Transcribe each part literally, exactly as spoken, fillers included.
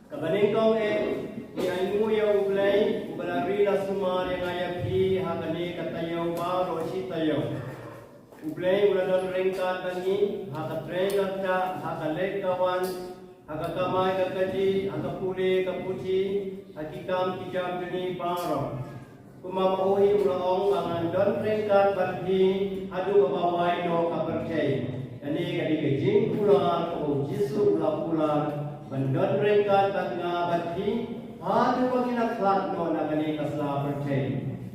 Kaba nyngkong eh, ngi ainguh ïa U Blei, uba la ri la sumar ïa nga ïa phi, ha kane ka taïew baroh shi taïew. U Blei u la don ryngkat bad ngi, ha ka trei ka ktah, ha ka leit ka wan, ha ka kamai ka kajih, ha ka pule ka puthi, ha ki kam ki jam jong ngi baroh. Kumba ma u hi u la ong ba ngan don ryngkat bad phi haduh ba wai noh ka pyrthei. Kane ka dei ka jingkular kaba u Jisu u la kular ban don ryngkat bad nga bad phi haduh ba ngin ïa khlad noh na kane ka sla pyrthei.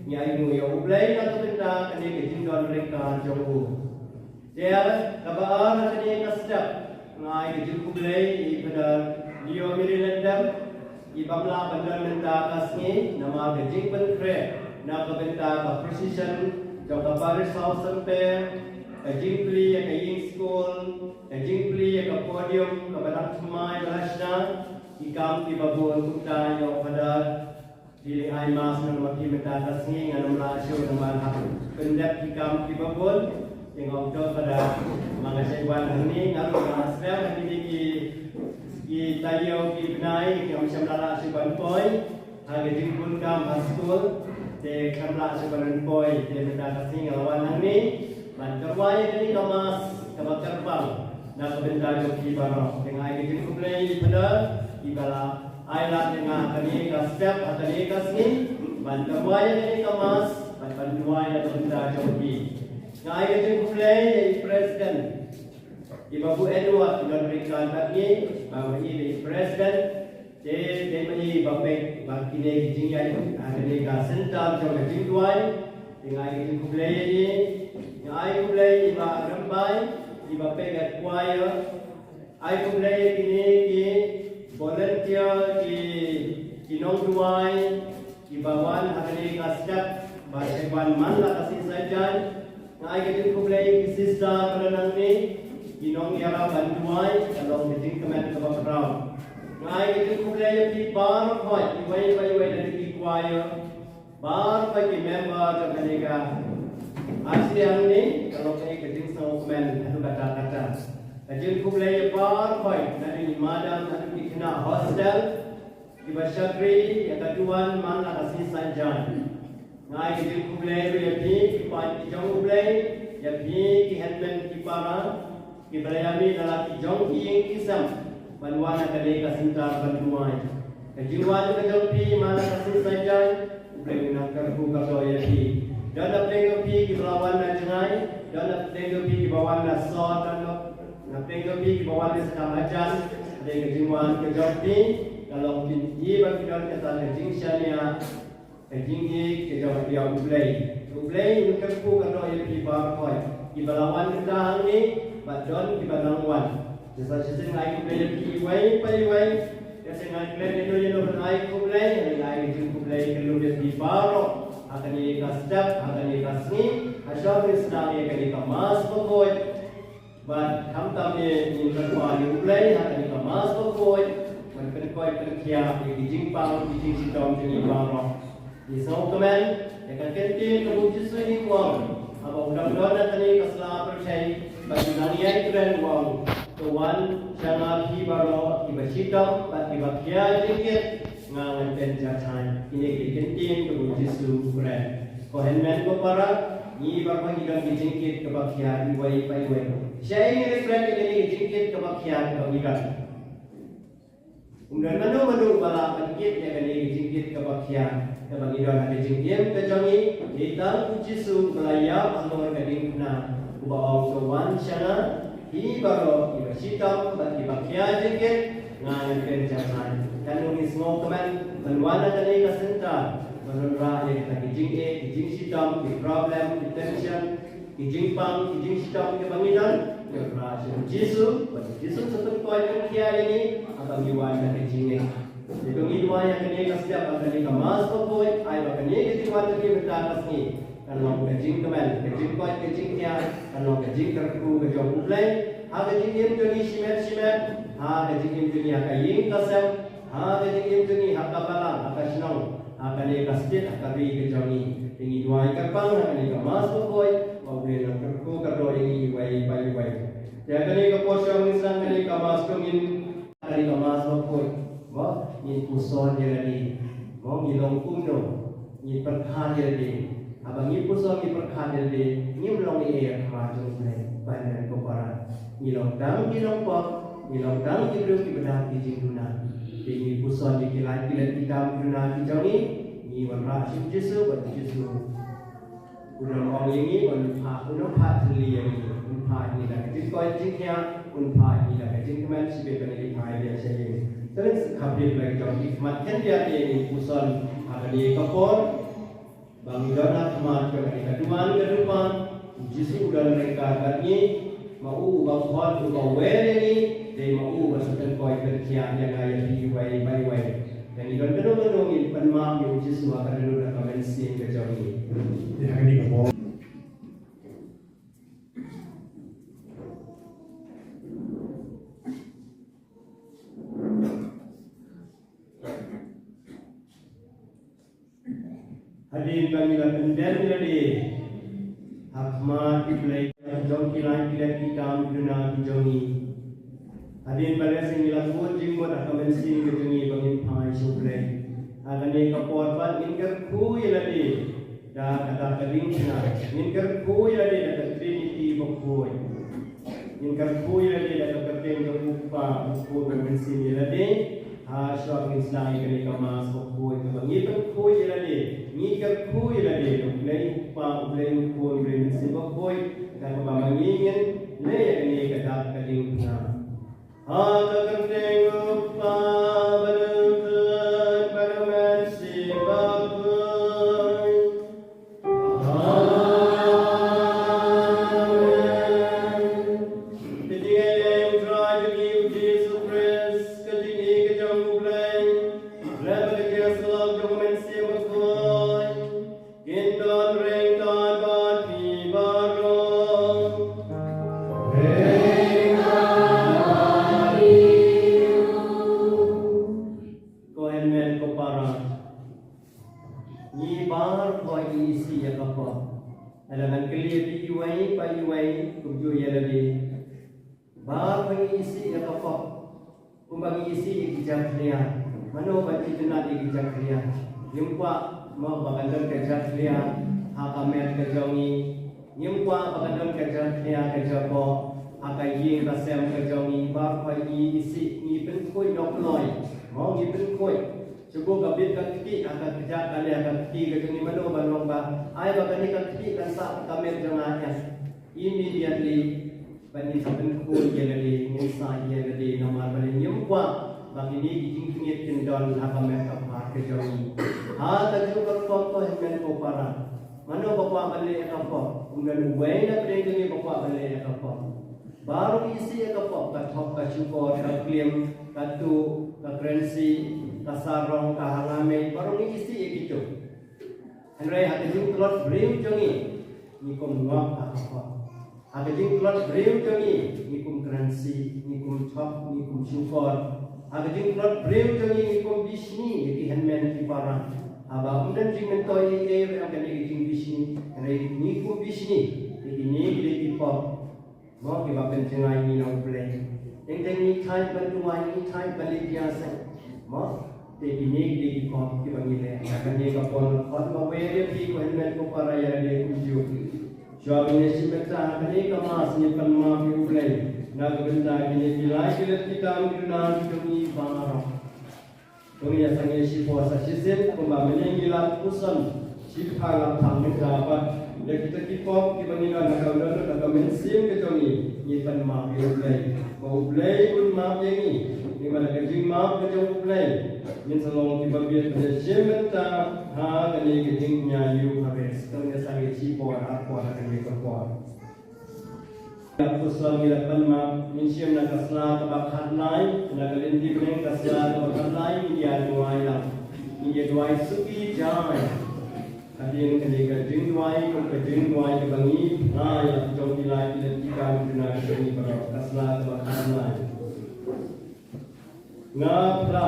Ngi ainguh ïa U Blei na ka bynta kane ka jingdon ryngkat jong u. Te kaba ar ha kane ka step, nga ai ka jingkhublei ïa i Phadar Leo Mary Lyngdoh, i bym lah ban don mynta ka sngi namar ka jingpynkhreh na ka bynta ka procession jong ka Parish House Samper, ka jingplie ïa ka ïing skul, ka jingplie ïa ka podium kaba dang thymmai ba la shna, ki kam kiba bun kumta ïa u Phadar. Phi leh ai mass namar phi mynta ka sngi ngan ym lah shuh namar hap pyndep ki kam kiba bun. Te nga ong to Phadar, ma nga shait wan hangne nga ruh nga sdang hangne ki, ki taïew ki bnai ki ngam shym la lah shuh ban poi ha ka jingbun kam ha skul. Te ngam lah shuh ban poi, te mynta ka sngi nga la wan hangne ban kyrwai ïa kane ka mass kaba kyrpang na ka bynta jong phi baroh. Te nga ai ka jingkhublei ïa i Phadar iba la ai lad ïa nga ha kane ka step ha kane ka sngi ban kyrwai ïa kane ka mass bad ban duwai na ka bynta jong phi. Nga ai ka jingkhublei ïa i President, i Babu Edward, i don ryngkat bad ngi, ba ma i dei i President. Te dei ma i ba peit ba kine ki jingïaid ha kane ka center jong ka jingduwai. Te nga ai ka jingkhublei ïa i. Nga ai khublei ïa i Bah Rymbai, i ba peit ka choir. Ai khublei ïa kine ki volunteer, ki, ki nongduwai kiba wan ha kane ka step ba shait wan man la ka sngi Saitjaiñ. Nga ai ka jingkhublei ïa ki sister kiba don hangne, ki nongïarap ban duwai, ka long ka jingkmen kaba khraw. Nga ai ka jingkhublei ïa phi baroh, iwei pa iwei na ki choir, baroh ki member jong kane ka R C M ne, ka long ka jingsngew kmen haduh katta katta. Ka jingkhublei ïa baroh, naduh i madam haduh ki khynnah hostel kiba shakri ïa ka duwan man la ka sngi Saitjaiñ. Ai ka jingkhublei ruh ïa phi ki paid ki jong U Blei, ïa phi ki hynmen ki para, kiba la ïa mih na la ki jong ki ïing ki sem ban wan ha kane ka synta ban duwai. Ka jingwan ka jong phi man la ka sngi Saitjaiñ, U Blei un nang kyrkhu kyrdoh ïa phi. Don napdeng jong phi kiba la wan na jngai, don napdeng jong phi kiba wan na sor, don napdeng jong phi kiba wan na sdang hajan. Dei ka jingwan ka jong phi ka long phi ba ki don kata ka jingshaniah, ka jingïeit ka jong phi ïa U Blei. U Blei un kyrkhu kyrdoh ïa phi baroh kiba la wan mynta hangne bad don kiba nang wan. Shisien shisien ngi ai khublei ïa phi iwei pa iwei. Shisien ngi ai khublei ïa u ïa u ban ai khublei, ngi ai ka jingkhublei ka lum ïa phi baroh ha kane ka step, ha kane ka sngi, ha shwa ban sdang ïa kane ka Mass bakhuid. Bad khamtam ïa ngin kyrpad ïa U Blei ha kane ka Mass bakhuid ban pynkoit pynkhiah ïa ki jingpang ki jingshitom jong ngi baroh. Ngi sngewkmen ïa ka ktien kaba U Jisu u ong haba u dang don ha kane ka sla pyrthei, bad u dang ïai kren, u ong, "To wan sha nga phi baroh kiba shitom bad kiba khia jingkit, nga ngan pynjah thait." Kine ki ktien kaba U Jisu u kren. Ko hynmen ko para, ngi baroh ngi don ki jingkit kaba khia iwei pa iwei. Shaei ngi leh kren ïa kine ki jingkit kaba khia kaba ngi don? Um don mano mano uba lah ban kit ïa kane ka jingkit kaba khia kaba ngi don ha ka jingim ka jong ngi. Dei tang U Jisu uba la ïap halor ka diengphna, uba ong, "To wan sha nga phi baroh kiba shitom bad kiba khia jingkit, nga ngan pynjah thait." Kan ngi sngewkmen ban wan ha kane ka synta ban wanrah ïa kita ki jingeh, ki jingshitom, ki problem, ki tension, ki jingpang, ki jingshitom kiba ngi don, ngi wanrah sha U Jisu, bad U Jisu un sa pynkoit pynkhia ïa ngi haba ngi wan da ka jingngeit. Te to ngin duwai ha kane ka step, ha kane ka Mass bakhuid, ai ba kane ka jingwan jong ngi mynta ka sngi kan long ka jingkmen, ka jingkoit, ka jingkhia, kan long ka jingkyrkhu ka jong U Blei ha ka jingim jong ngi shimet shimet, ha ka jingim jong ngi ha ka ïing ka sem, ha ka jingim jong ngi ha ka balang, ha ka shnong, ha kane ka state, ha ka ri ka jong ngi. Te ngi duwai kyrpang ha kane ka Mass bakhuid ba U Blei un kyrkhu kyrdoh ïa ngi iwei pa iwei. Te ha kane ka por sha ngi sdang kane ka Mass jong ngi, ha kane ka Mass bakhuid, mo, ngin puson ïa lade, mo, ngi long kumno, ngin pyrkhat ïa lade. Haba ngi puson, ngi pyrkhat ïa lade, ngim long ei ei ha khmat jong U Blei, ko hynmen ko para. Ngi long tang ki nongpop, ngi long tang ki briew kiba dap ki jingduna. Te ngi puson ïa ki lait ki lait ki kam ki duna ki jong ngi, ngi wanrah sha U Jisu, bad U Jisu u dang ong ïa ngi, un phah, un phah thylli ïa ngi, un phah ïa ngi da ka jingkoit jingkhia, un phah ïa ngi da ka jingkmen shibit ban ïa ki phai biang sha ïing. Te leit sa khapit la ki jong ki khmat khyndiat ïa ngi puson ha kane ka por. Ba ngi don ha khmat jong kane ka duwan ka duwan, U Jisu u don ryngkat bad ngi, ma u uba khot uba wer ïa ngi, dei ma u uba sa pynkoit pynkhiah ïa nga ïa phi iwei pa iwei. Te ngi don kano kano ngin pynmap ïa U Jisu ha ka dohnud ha ka mynsiem ka jong ngi. Ïa kane ka por. Hadien ba ngi la pyndem ïa lade ha khmat U Blei, jong ki lait ki lait ki kam ki duna ki jong ngi. Hadien ba la sngewthuh jingmut ha ka mynsiem ka jong ngi ba ngin phai sha U Blei. Ha kane ka por pat ngin kyrkhu ïa lade da ka dak ka diengphna. Ngin kyrkhu ïa lade da ka Trinity bakhuid. Ngin kyrkhu ïa lade da ka kyrteng jong U Kpa, U Khun, U Mynsiem ïa lade. Ha shwa ngin sdang ïa kane ka Mass bakhuid, kaba ngi pynkhuid ïa lade, ngi kyrkhu ïa lade da U Blei U Kpa, U Blei U Khun, U Blei Mynsiem Bakhuid, da kaba ma ngi ngin leh ïa kane ka dak ka diengphna. Ha ka kyrteng U Kpa bad U Khun bad U Mynsiem Bakhuid. Amen. Ka jingïaid lem U Trai jong ngi U Jisu Khrist, ka jingïeit ka jong U Blei, lem bad ka jingïasyllok jong U Mynsiem Bakhuid, kin don ryngkat bad phi baroh. Ko hynmen ko para, ngi baroh ngi isih ïa ka pop. Lada ngan kylli ïa phi iwei pa iwei kumjuh ïa lade. Baroh ngi isih ïa ka pop. Kumba ngi isih ïa ki jakhlia. Mano ba itynnad ïa ki jakhlia? Ngim kwah Mo ba kan don ka jakhlia ha ka met ka jong ngi. Ngim kwah ba kan don ka jakhlia ka jaboh ha ka ïing ka sem ka jong ngi. Baroh ngi isih ngi pynkhuid noh kloi. Mo ngi pynkhuid. Shu buh ka bit ka kti ha ka kjat ka leh ka kti ka jong ngi, mano ban ong ba ai ba kane ka kti kan sah ka met jong nga. Immediately ba ngin sa pynkhuid ïa lade, ngin sa ïa lade, namar ba ngim kwah ba kine ki jingtngit kin don ha ka met ka phad ka jong ngi. Ha kajuh ka rukom, ko hynmen ko para, mano ba kwah ban leh ïa ka pop? Ym don uwei na pdeng jong ngi ba kwah ban leh ïa ka pop. Baroh ngi isih ïa ka pop, ka thok, ka shukor, ka klim, ka tuh, ka kren sih, ka sarong, ka hangamei, baroh ngi isih ïa kito. Hynrei ha ka jingtlot briew jong ngi, ngi kum ngop ha ka pop. Ha ka jingtlot briew jong ngi, ngi kum kren sih, ngi kum thok, ngi kum shukor. Ha ka jingtlot briew jong ngi, ngi kum bishni ïa ki hynmen ki para. Haba ym don jingmyntoi ei ei ruh ïa kane ka jingbishni, hynrei ngi kum bishni ïa kine ki dei ki pop. Mo kiba pynjngai ïa ngi na U Blei. Teng teng ngi thait ban duwai, ngi thait ban leit ïaseng. Mo te kine ki dei ki pop kiba ngi leh. Kane ka por khot ba wer ïa phi ko hynmen ko para, ïa lade kumjuh. Shuwa ba ngin ïashim bynta ha kane ka Mass, ngin pan map ïa U Blei na ka bynta kine ki lai ki leit ki kam ki duna ki jong ngi baroh. To ngin ïa sangeh shipor sa shisien, kumba mynne ngi la puson, shipor la phang mynta pat ïa kita ki pop kiba ngi don ha ka, don ha ka mynsiem ka jong ngi, ngi pan map ïa U Blei. Ba U Blei un map ïa ngi, namar da ka jingmap ka jong U Blei ngin sa long kiba bit ban ïashim bynta ha kane ka jingïa Eucharist. To ngin ïa sangeh shipor ha por ha kane ka por. Ka puson ngi la pan map, ngin shim na ka sla kaba khatlai, na ka lynti bneng ka sla kaba khatlai, ngin ïa duwai lang. Ngin ïa duwai suki jai. Hadien kane ka jingduwai, ka jingduwai kaba ngi, ngi ïa jong ki lai ki lynti kam ki duna ki jong ngi baroh, ka sla kaba khatlai. Nga phla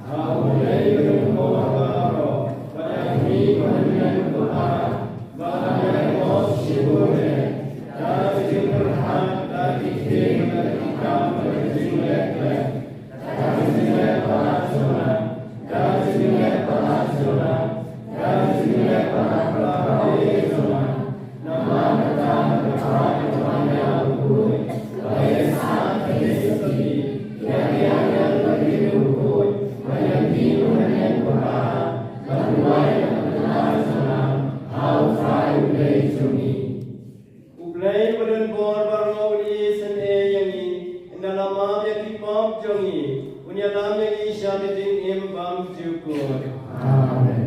ha U Blei ba don ha baroh, bad ha me ko hynmen ko para, ba nga ïakhot shibun eh da ka jingpyrkhat, da ki ktien, da ki kam, da ka jingleh khlem, da ka jingleh palat jong nga, da ka jingleh palat jong nga, da ka jingleh palat palat jong nga. Namar kata ka jingpyrkhat ka jong nga ïa U Blei, ba ïa sah ka jingïaseng ïa ki angel bad ïa ki riewkhuid, bad ïa ngi ko hynmen ko para, ban duwai na ka bynta jong nga ha U Trai U Blei jong ngi. U Blei ba don bor baroh un isynei ïa ngi, ynda la map ïa ki pop jong ngi, un ïalam ïa ngi sha ka jingim bymjukut. Amen.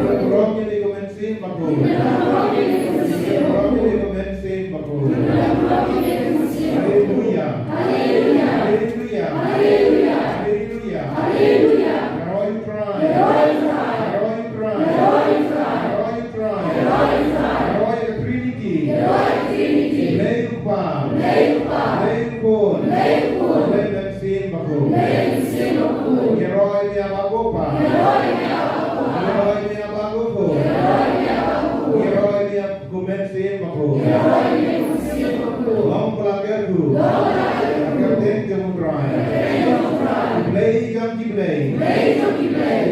Burom ïa me ko Mynsiem Bakhuid. Burom ïa me ko Mynsiem Bakhuid. Haleluia. Haleluia. Haleluia. Ïaroh ïa u Trai. Ïaroh ïa u Trai. Ïaroh ïa u Trai. Ïaroh ïa ka Trinity. Blei u Kpa. Blei u Khun. Blei u Mynsiem Bakhuid. Ïaroh ïa me Aba ko Pa. Ïaroh ïa me Aba ko Khun. Ïaroh ïa me ko Mynsiem Bakhuid. Long ba la kyrkhu. Ka kyrteng jong u Trai. U Blei jong ki blei. U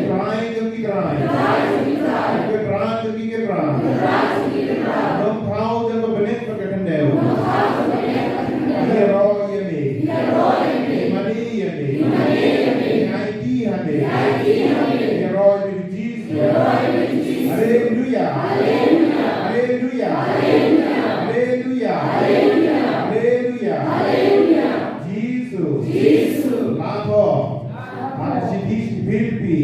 Trai jong ki trai. U Kynrad jong ki kynrad. Nongthaw jong ka bneng bad ka khyndew. Ïaroh ïa me. Mane ïa me. Aiti ha me. Ïaroh ïa me Jisu. Haleluya. Haleluya. Haleluya. Haleluya. Jisu. Jisu. La thoh. Ha ka shithi shi Philippi.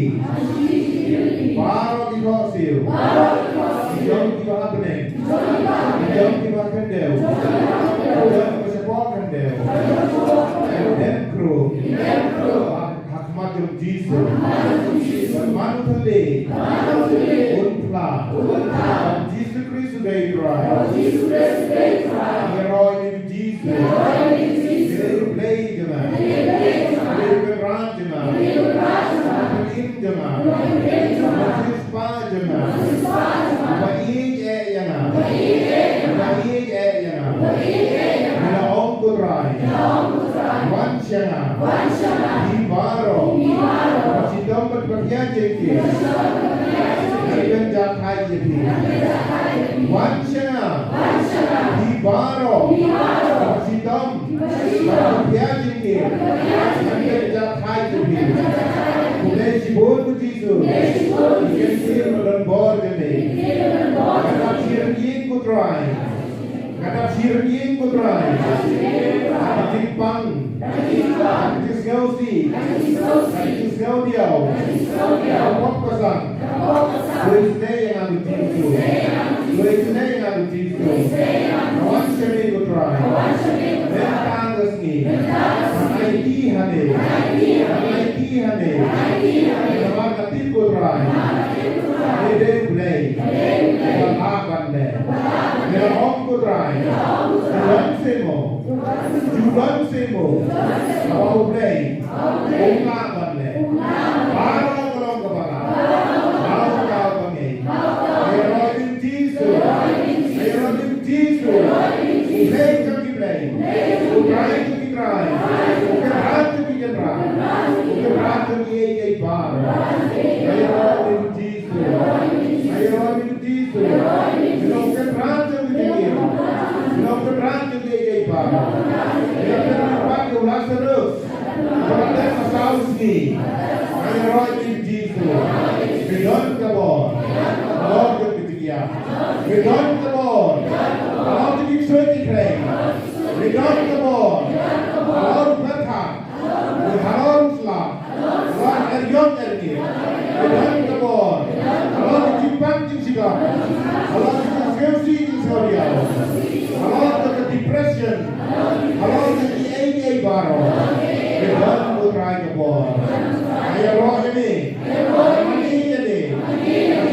Baroh ki thoh siew. Ki jong kiba ha bneng. Ki jong kiba ha khyndew. Ki jong kiba shapoh khyndew. Ki dem kruh. Ha khmat jong Jisu. Ban man u thylliej. Un phla. Ban Jisu Khrist u dei Trai. Ïaroh ïa u Jisu. U dei u Blei jong nga. U dei u Kynrad jong nga. U Nongpynim jong nga. U Nongsiewspah jong nga. Uba ïeit eh ïa nga. Uba ïeit eh ïa nga. Ngi la ong ko Trai. Wan sha nga. Phi baroh. Ba shitom bad ba khia jingkit. Ngan pynjah thait ïa phi. Wan sha nga. Phi baroh. Ba shitom bad ba khia jingkit. Ngan pynjah thait ïa phi. Khublei shibun ko Jisu. Ïa kane ka don bor jong me. Nga dap shi ryngwieng ko Trai. Nga dap shi ryngwieng ko Trai. Ka jingpang, ka jingsngewsih, ka jingsngewdiaw, ka pop ka sang. To isynei ïa nga ko Jisu. To isynei ïa nga ko Jisu. Nga wan sha me ko Trai. Mynta ka sngi. Ngan aiti ha me. Ngan aiti ha me. Namar nga tip ko Trai. Me dei u Blei uba lah ban leh. Ngi la ong ko Trai. Ju don seh mo. Ju don seh mo. Haba u Blei u lah ban leh. Baroh ka long kaba lah. Baroh ka long kaba ngeit. Ïaroh ïa u Jisu. Ïaroh ïa u Jisu. U Blei jong ki blei. U Trai jong ki trai. U Kynrad jong ki kynrad. U Kynrad jong kiei kiei baroh. Ïaroh ïa u Jisu. Ïaroh ïa u Jisu. Ngi long Kynrad jong ki jingim. Ngi long Kynrad jong kiei kiei baroh. Ïa u Lazarus. Kaba la dep saw sngi. Ïaroh ïa u Jisu. Me don ka bor. Halor jong ki jingïap. Me don ka bor. Halor jong ki ksuid ki khrei. Me don ka bor. Halor u pyrthei. Halor u slap. Halor er ïong er ngi. Me don ka bor. Halor ki jingpang jingshitang. Halor ki jingsngewsih jingsngewdiaw. Halor ka depression. Halor kiei kiei baroh. Me don ko Trai ka bor. Ïaroh ïa me. Ïaroh ïa me.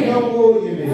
Ïaroh ïa me.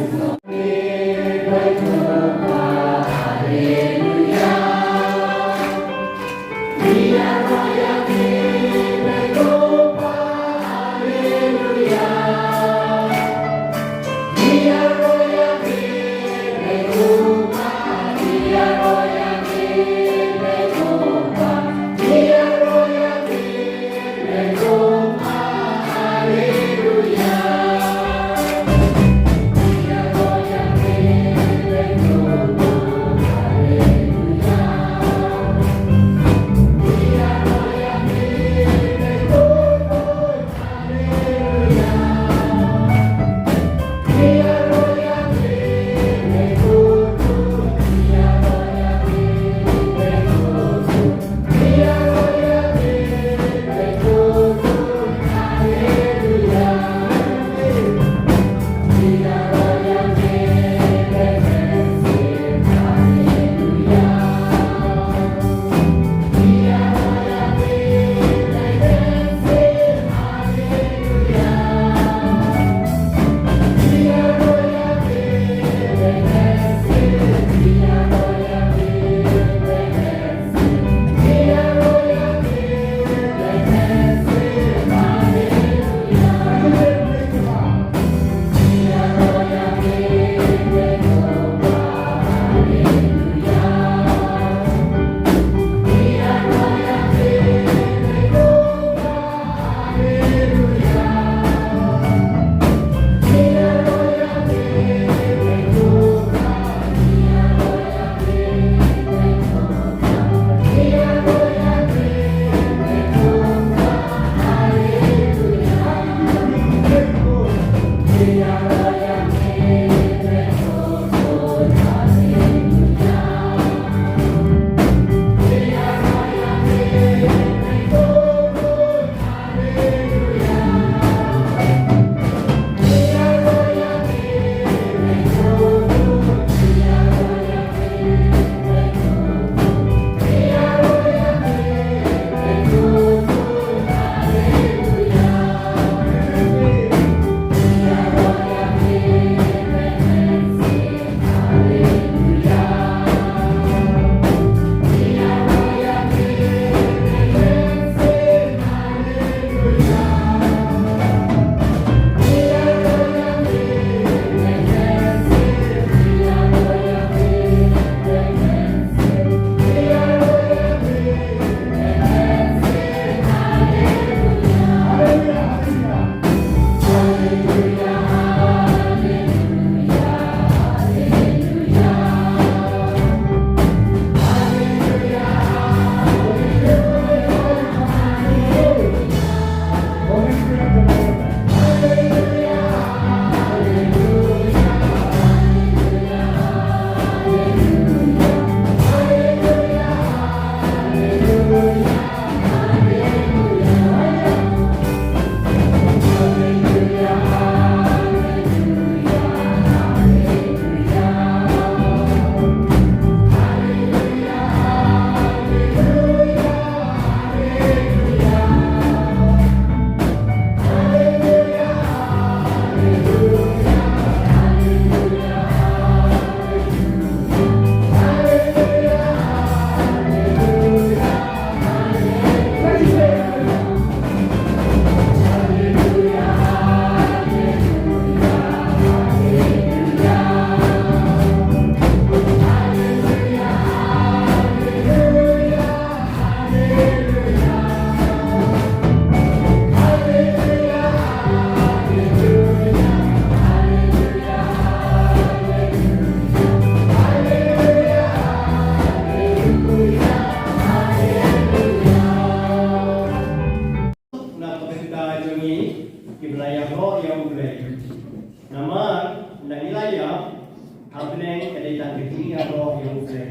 Hapdeng ka dei tang ka jingïaroh ïa U Blei.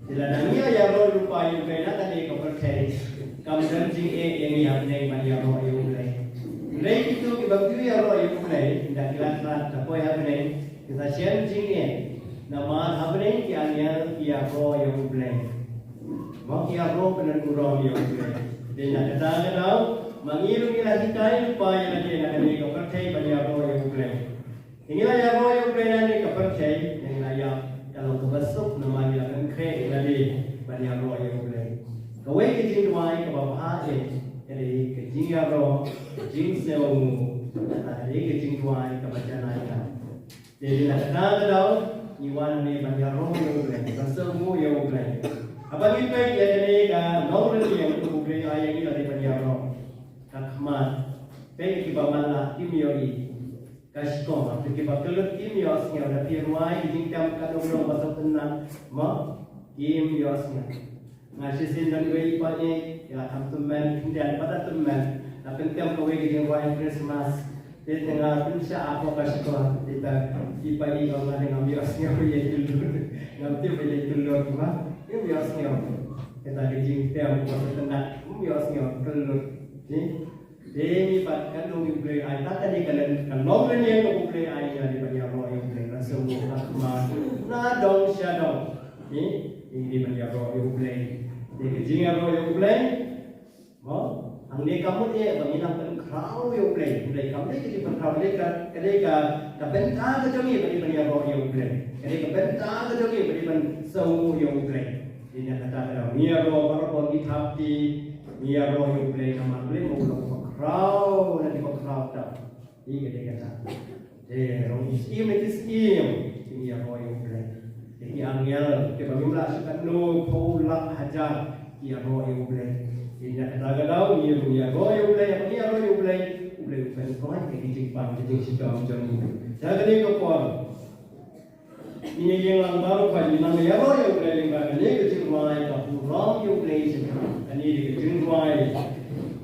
Te lada ngi ïaroh lypa ïa U Blei na kane ka pyrthei, kam don jingeh ïa ngi hapdeng ban ïaroh ïa U Blei. Hynrei kito kiba kiew ïaroh ïa U Blei, ynda ki la khlad, da poi hapdeng, ki sa shem jingeh. Namar hapdeng ki angel ki ïaroh ïa U Blei. Mo, ki ïaroh bynriew burom ïa U Blei. Te na kata ka daw, ma ngi ruh ngi la hikai lypa ïa lade na kane ka pyrthei ban ïaroh ïa U Blei. Te ngi la ïaroh ïa U Blei na kane ka pyrthei, ngi la ïap, ka long kaba suk namar ngi la pynkhreh ïa lade ban ïaroh ïa U Blei. Kawei ka jingduwai kaba bha eh, ka dei ka jingïaroh, ka jingsngewnguh, ka dei ka jingduwai kaba janai ka. Te na kata ka daw, ngi wan hangne ban ïaroh ïa U Blei, ban sngewbha ïa U Blei. Haba ngi peit ïa kane ka nongrim ïa U Blei ai ïa ngi lade ban ïaroh. Ka khmat, peit kiba matlah kim ïohi. Ka shkor, peit kiba kyllut kim ïohsngew, da phi rwai ki jingtem ka dong dong ba sngewtynnat, mo, kim ïohsngew. Nga shisien don wei i pale, ïa la kham tymmen, khyndiat bad la tymmen. La pyntem kawei ka jingrwai Christmas. Te te nga pynshah hapoh ka shkor, te ta i pale ong nga te ngam ïohsngew ïa i kyllut. Ngam tip ïa i kyllut ma, ngam ïohsngew. Kata ka jingtem ka sngewtynnat, ngam ïohsngew kyllut. Te Te ngi pat ka dei U Blei ai, ta ka dei ka len, ka long len ïa U Blei ai ïa ngi ban ïaroh ïa U Blei, la sngewbha khmat na dong sha dong. Ngi, ngi dei ban ïaroh ïa U Blei. Te ka jingïaroh ïa U Blei, mo, hangne ka mut eh ba ngi nang pynkhraw ïa U Blei. Hynrei kam dei ka jingpynkhraw, ka dei ka, ka dei ka, ka bynta ka jong ngi ba ngi ban ïaroh ïa U Blei. Ka dei ka bynta ka jong ngi ba ngi ban sngewbha ïa U Blei. Te na kata ka daw ngi ïaroh baroh ba ngi thap kti, ngi ïaroh ïa U Blei namar U Blei mo u long uba khraw na kiba khraw tam. Te ka dei kata. Te rong ki syiem na ki syiem, te ngi ïaroh ïa U Blei. Te ki angel kiba ngim lah shu katno phew lak hajar ki ïaroh ïa U Blei. Te na kata ka daw ngi ruh ngi ïaroh ïa U Blei, ngi ïaroh ïa U Blei, U Blei u pynkoit ïa ki jingpang ki jingshitom jong ngi. Te ha kane ka por Ngin ïa ïeng lang baroh ba ngin nang ïaroh ïa U Blei lyngba kane ka jingrwai ka burom ïa U Blei sha jrong. Kane ka jingrwai.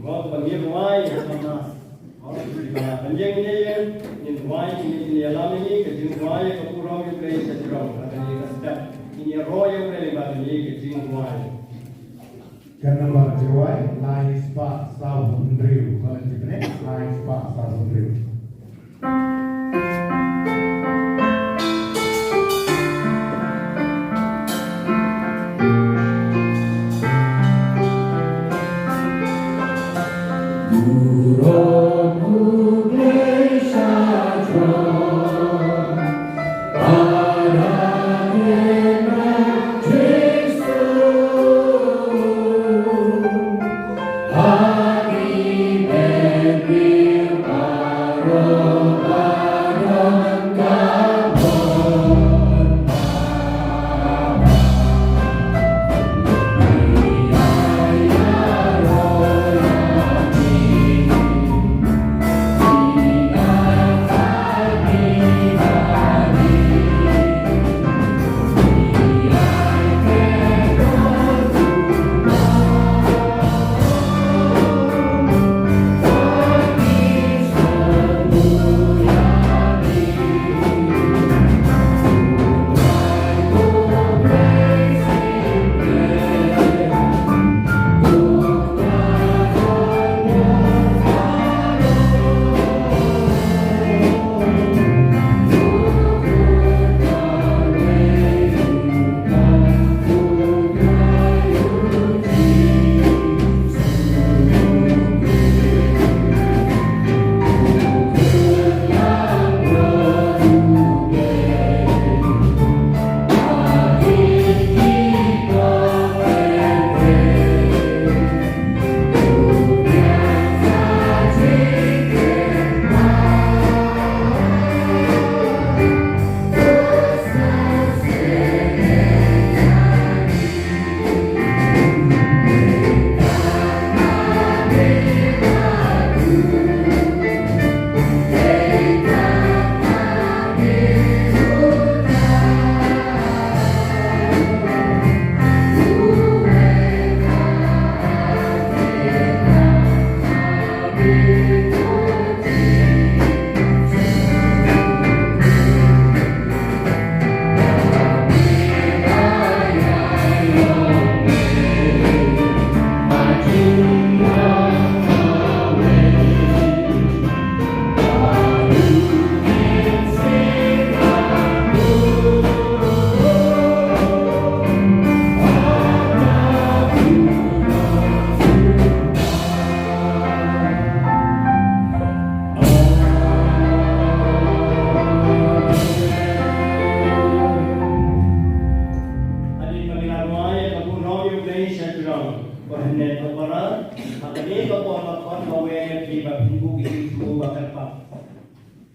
Mo kaba ngin rwai ha ka Mass. Mo kaba ngin ïeng ngin ïa ïeng ngin rwai ngin ïa lam ïa ka jingrwai ka burom ïa U Blei sha jrong. Kane ka step ngin ïaroh ïa U Blei lyngba kane ka jingrwai. Ka number jingrwai lai spah saw hynriew. Ka number jingrwai lai spah saw hynriew.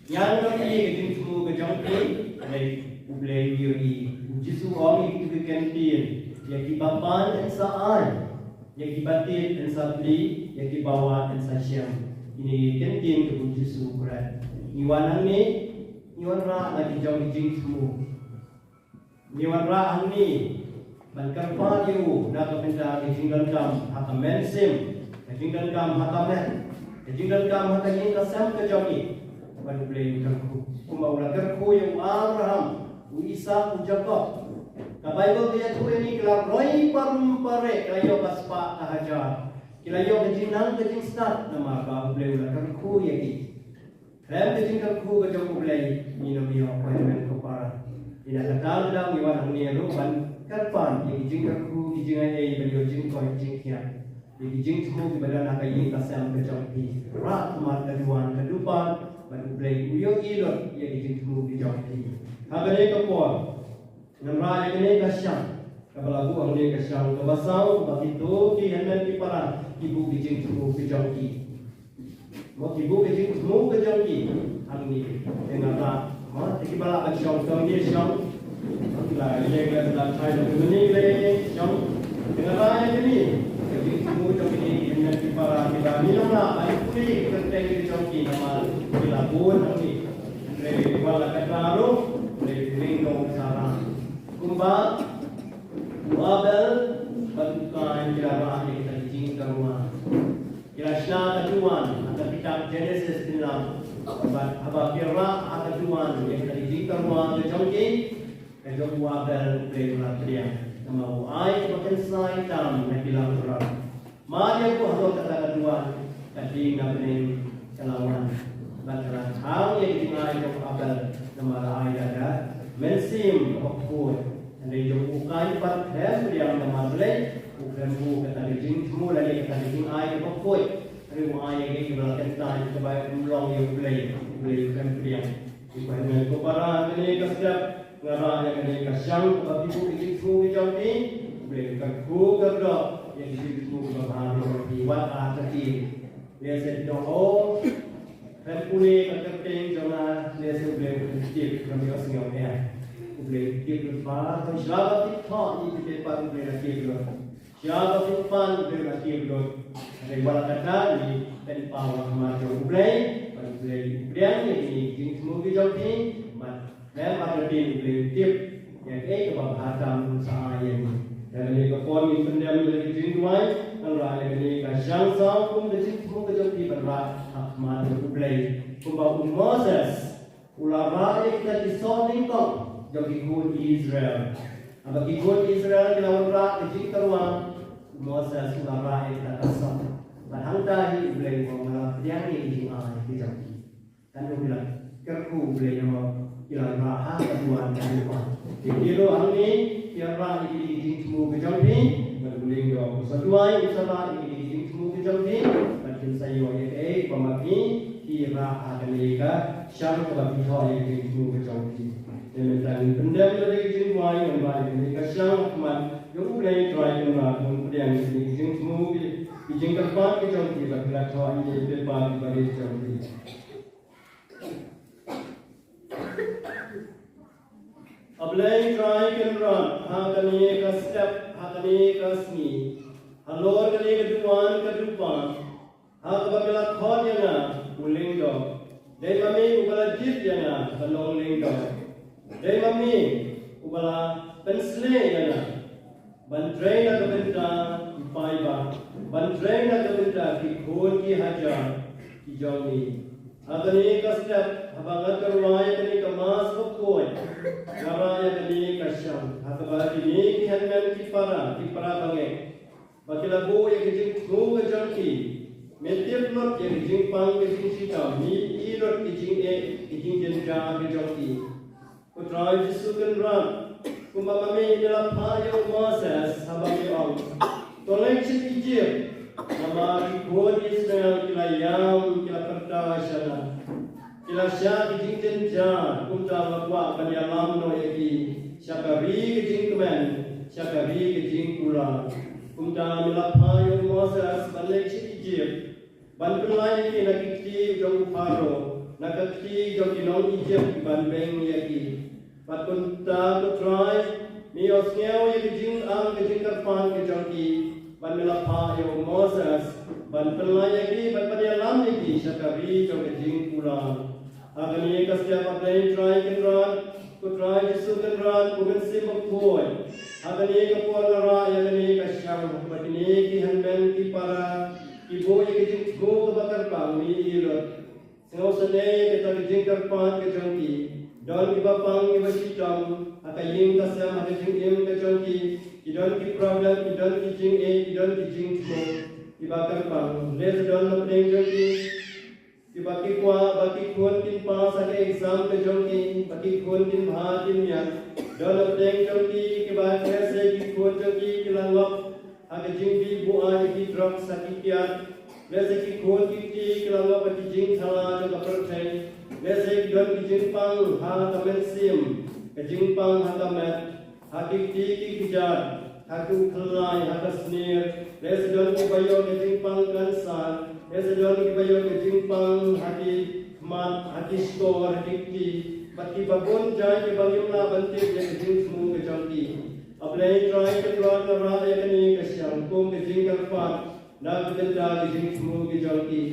Ngan ïohi ïa ka jingthmu ka jong phi, hynrei U Blei u ïohi. U Jisu u ong ïa kito ki kyntien, ïa kiba pan yn sa ai, ïa kiba tied yn sa plie, ïa kiba wad yn sa shem. Kine ki kyntien kiba U Jisu u kren. Ngi wan hangne, ngi wanrah na ki jong ki jingthmu. Ngi wanrah hangne ban kyrpad ïa u na ka bynta ka jingdonkam ha ka mynsiem, ka jingdonkam ha ka met, ka jingdonkam ha ka ïing ka sem ka jong ngi. Bad U Blei u kyrkhu kumba u la kyrkhu ïa u Abraham, u Isak, u Jakob. Ka Baibl ka ïathuh ïa ngi ki la roi parum pareh, ki la ïoh ka spah ka hajar, ki la ïoh ka jingnang ka jingstad namar ba U Blei u la kyrkhu ïa ki. Khlem ka jingkyrkhu ka jong U Blei ngin ym ïoh, ko hynmen ko para. Te na kata ka daw ngi wan hangne ruh ban kyrpad ïa ki jingkyrkhu, ki jingai ei, ban ïoh jingkoit jingkhiah. Ïa ki jingthmu kiba don ha ka ïing ka sem ka jong phi. Rah khmat ka duwan ka dupan, bad U Blei u ïohi lut ïa ki jingthmu ki jong phi. Ha kane ka por, ngan rah ïa kane ka shang kaba la buh hangne, ka shang kaba saw, ba kito ki hynmen ki para ki buh ki jingthmu ki jong ki. Mo, ki buh ki jingthmu ki jong ki hangne. Te ngan rah, mo, te kiba lah ban shong, shong ne shong. Mo, ki la ïeng, la shong, shong ne shong. Te ngan rah ïa kine ki jingthmu jong kine ki hynmen ki para, kiba ngim lah ban pule ki kyrteng ki jong ki namar ki la bun hangne. Hynrei wat la katta ruh, hynrei u lyngdoh u sa rah. Kumba u Abel bad u Kain ki la rah ïa kita ki jingtyrwa. Ki la shna ka duwan, ha ka kitab Genesis phin lap. Bad haba ki rah ha ka duwan ïa kita ki jingtyrwa ka jong ki, ka jong u Abel U Blei u la pdiang. Namar u ai kaba kynsai tam na ki lamphrang. Mar ïa buh halor kata ka duwan, ka dieng na bneng ka la wan. Bad ka la thaw ïa ka jingai jong u Abel namar la ai da ka mynsiem kaba khuid. Hynrei jong u Kain pat khlem pdiang namar balei? U khlem buh kata ka jingthmu lane kata ka jingai kaba khuid. Hynrei u ai ïa kaei kaba la kyntait, kaba ym long ïa U Blei, U Blei u khlem pdiang. Ko hynmen ko para, kane ka step nga rah ïa kane ka shang kaba phi buh ki jingthmu ki jong phi. U Blei u kyrkhu kyrdoh ïa ki jingthmu kiba bha ki jong phi, wat artatien. Lehse phi ong, o, khlem pule ka kyrteng jong nga, lehse U Blei u tip, khlem ïohsngew em. U Blei u tip lut baroh, shuwa ba phi thoh ïa ki paper U Blei la tip lut. Shuwa ba phi pan U Blei u la tip lut. Hynrei wat la katta, ngi pynpaw ha khmat jong U Blei, bad U Blei u pdiang ïa kine ki jingthmu ki jong phi, bad khlem artatien U Blei u tip ïa kaei kaba bha tam un sa ai ïa ngi. Te ha kane ka por ngin pyndem ïa la ki jingduwai, ngan rah ïa kane ka shang saw kum ka jingthmu ka jong phi ban rah ha khmat jong U Blei. Kumba u Moses u la rah ïa kita ki soh nyngkong jong ki khun Israel. Haba ki khun Israel ki la wanrah ka jingtyrwa, u Moses u la rah ïa kita ka soh. Bad hangta hi U Blei u ong, nga la pdiang ïa ki jingai ki jong ki. Katno ki la kyrkhu U Blei namar ki la rah ha ka duwan ka dupan. Te ki ruh hangne ki rah ïa kine ki jingthmu ki jong phi, bad u lyngdoh u sa duwai, u sa rah ïa kine ki jingthmu ki jong phi, bad kin sa ïoh ïa kaei ba ma phi ki rah ha kane ka shang kaba phi thoh ïa ki jingthmu ki jong phi. Te mynta ngin pyndem ïa la ki jingduwai, ngan rah ïa kane ka shang ha khmat jong U Blei Trai Kynrad, ban pdiang ïa kine ki jingthmu ki, ki jingkyrpad ki jong phi, bad ki la thoh ïa ki paper kiba rit jong phi. A Blei Trai Kynrad, ha kane ka step, ha kane ka sngi, halor kane ka duwan ka dupan, ha kaba me la khot ïa nga, u lyngdoh, dei ma me uba la jied ïa nga ban long lyngdoh. Dei ma me uba la pynshlei ïa nga ban trei na ka bynta ki paidbah, ban trei na ka bynta ki khun ki hajar ki jong me. Ha kane ka step, haba nga tyrwa ïa kane ka Mass bakhuid, nga rah ïa kane ka shang, ha kaba kine ki hynmen ki para, ki para bangeit, ba ki la buh ïa ka jingthmu ka jong ki. Me tip lut ïa ka jingpang ka jingshitom, me i lut ka jingeh ka jingjynjar ka jong ki. Ko Trai Jisu Kynrad, kumba ma me me la phah ïa u Moses haba me ong, to leit sha Ijipt, namar ki khun Israel ki la ïam, ki la pyrta sha nga. Ki la shah ki jingjynjar, kumta nga kwah ban ïalam noh ïa ki sha ka ri ka jingkmen, sha ka ri ka jingkular. Kumta me la phah ïa u Moses ban leit sha Ijipt, ban pynlait ïa ki na ki kti jong u Pharaoh, na ka kti jong ki nong Ijipt ban beng ïa ki. Bad kumta, ko Trai, me ïohsngew ïa ki jingkyrpad ka jong ki, bad me la phah ïa u Moses ban pynlait ïa ki, bad ban ïalam ïa ki sha ka ri jong ka jingkular. Ha kane ka step, A Blei Trai Kynrad, ko Trai Jisu Kynrad, ko Mynsiem Bakhuid, ha kane ka por nga rah ïa kane ka shnong, bad kine ki hynmen ki para, ki buh ïa ka jingthmu kaba kyrpang, me i lut. Sngewsynei ïa kata ka jingkyrpad ka jong ki. Don kiba pang kiba shitom ha ka ïing ka sem, ha ka jingim ka jong ki. Ki don ki problem, ki don ki jingeh, ki don ki jingthmu kiba kyrpang. Lehse don na pdeng jong ki kiba ki kwah ba ki khun kin pass ha ka exam ka jong ki, ba ki khun kin bha kin miat. Don na pdeng jong ki kiba lehse ki khun jong ki ki la ngop ha ka jingbuaid ki drugs, ha ki kiad. Lehse ki khun ki kti ki la ngop ha ki jingthala jong ka pyrthei. Lehse ki don ki jingpang ha ka mynsiem, ka jingpang ha ka met, ha ki kti ki kjat, ha ki u khyllai, ha ka snier. Lehse don kiba ïoh ka jingpang kansar. Lehse don kiba ïoh ka jingpang ha ki khmat, ha ki shkor, ha ki kti. Bad kiba bun jait kiba ngim lah ban tip ïa ka jingthmu ka jong ki. A Blei Trai Kynrad, nga rah ïa kane ka shnong kum ka jingkyrpad na ka bynta ka jingthmu ka jong ki.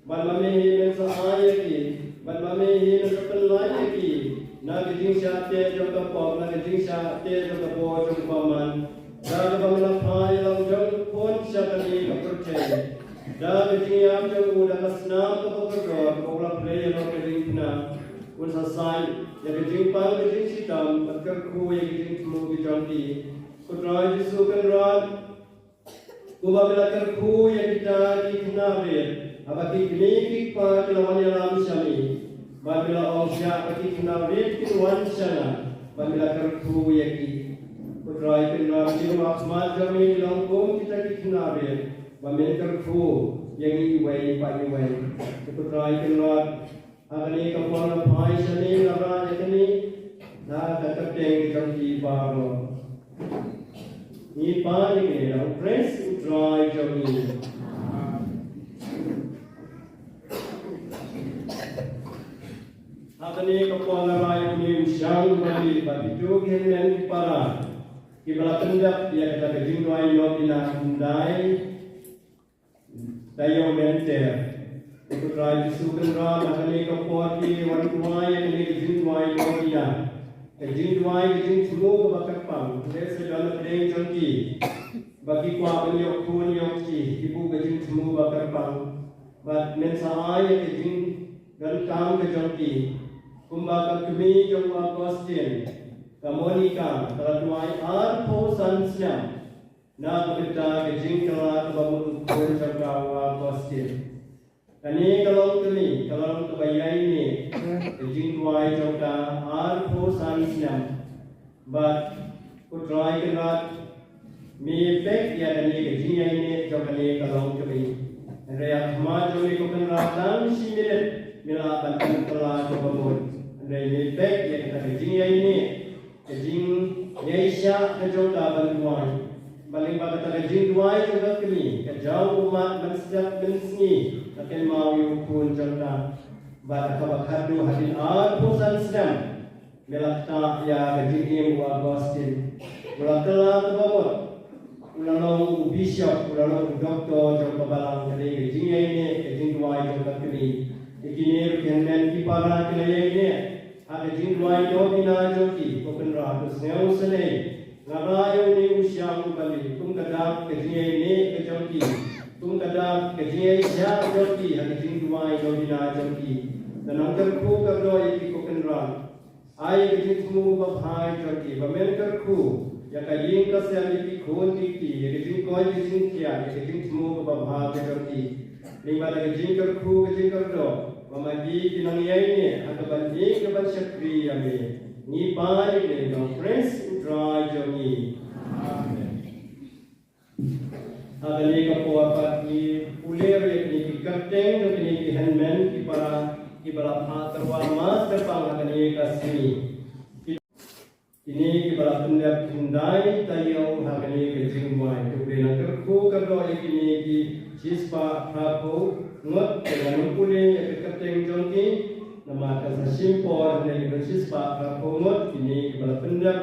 Bad ma me hi men sa ai ïa ki, bad ma me hi men sa pynlait ïa ki na ka jingshah teh jong ka pop, na ka jingshah teh jong ka bor jong ka bymman. Da kaba me la phah ïa la u jong u khun sha kane ka pyrthei, da ka jingïap jong u, da ka snam kaba kordor kaba u la plie ïa la ka diengphna, un sa sait ïa ka jingpang ka jingshitom bad kyrkhu ïa ka jingthmu ka jong ki. Ko Trai Jisu Kynrad, kumba me la kyrkhu ïa kita ki khynnah rit haba ki kmie ki kpa ki la wan ïalam sha me, bad me la ong, shah ba ki khynnah rit kin wan sha nga, bad me la kyrkhu ïa ki. Ko Trai Kynrad, ngi ruh ha khmat jong me ngi long kum kita ki khynnah rit ba men kyrkhu ïa ngi iwei pa iwei. Ko Trai Kynrad, ha kane ka por nga phai sha me, nga rah ïa kane na ka kyrteng ka jong phi baroh. Ngi pan ïa kane da u Khrist u Trai jong ngi. Ha kane ka por nga rah ïa une u shang u bali bad kito ki hynmen ki para kiba la pyndep ïa kata ka jingduwai nongkyndai taïew mynta. Ko Trai Jisu Kynrad, ha kane ka por ki wan duwai ïa kane ka jingduwai nongkyndai, ka jingduwai ka jingthmu kaba kyrpang. Lehse don na pdeng jong ki ba ki kwah ban ïoh khun ïoh kti, ki buh ka jingthmu ba kyrpang. Bad men sa ai ïa ka jingdonkam ka jong ki. Kumba ka kmie jong u Augustine, ka Monica, ka la duwai arphew san snem na ka bynta ka jingkylla kaba mut u khun jong ka u Augustine. Kane ka long kmie, ka long kaba ïaineh, ka jingduwai jong ka arphew san snem. Bad ko Trai Kynrad, me peit ïa kane ka jingïaineh jong kane ka long kmie. Hynrei ha khmat jong me ko Kynrad, tang shi minit me lah ban pynkylla kaba mut. Hynrei me peit ïa kata ka jingïaineh, ka jingïaishah ka jong ka ban duwai. Bad lyngba kata ka jingduwai jong ka kmie, ka jaw ummat mynsngi, ka kynmaw ïa u khun jong ka. Bad ha kaba khatduh hadien arphew san snem, me la ktah ïa ka jingim u Augustine. U la kylla kaba mut, u la long u bishop, u la long u doktor jong ka balang. Kane ka jingïaineh, ka jingduwai jong ka kmie. Ïa kine ruh ki hynmen ki para ki la ïaineh ha ka jingduwai dohbina jong ki. Ko Kynrad, to sngewsynei, nga rah ïa une u shang u bali kum ka dak ka jingïaineh ka jong ki, kum ka dak ka jingïaishah ka jong ki ha ka jingduwai dohbina jong ki. Nang kyrkhu kyrdoh ïa ki ko Kynrad. Ai ka jingthmu babha jong ki, ba men kyrkhu ïa ka ïing ka sem, ïa ki khun ki kti, ïa ka jingkoit ka jingkhiah, ïa ka jingthmu babha ka jong ki. Lyngba da ka jingkyrkhu ka jingkyrdoh, ba ma ki ki nang ïaineh ha kaban ïeit kaban shakri ïa me. Ngi pan ïa kane da u Khrist u Trai jong ngi. Amen. Ha kane ka por pat ngi pule ïa kine ki kyrteng jong kine ki hynmen ki para kiba la phah tyrwa master pang ha kane ka sngi. Kine kiba la pyndep khyndai taïew ha kane ka jingduwai. To pule nang kyrkhu kyrdoh ïa kine ki shispah phraphew ngut. Te ngan ym pule ïa ka kyrteng jong ki. Namar ka sa shim por hynrei ki don shispah khatphew ngut kine kiba la pyndep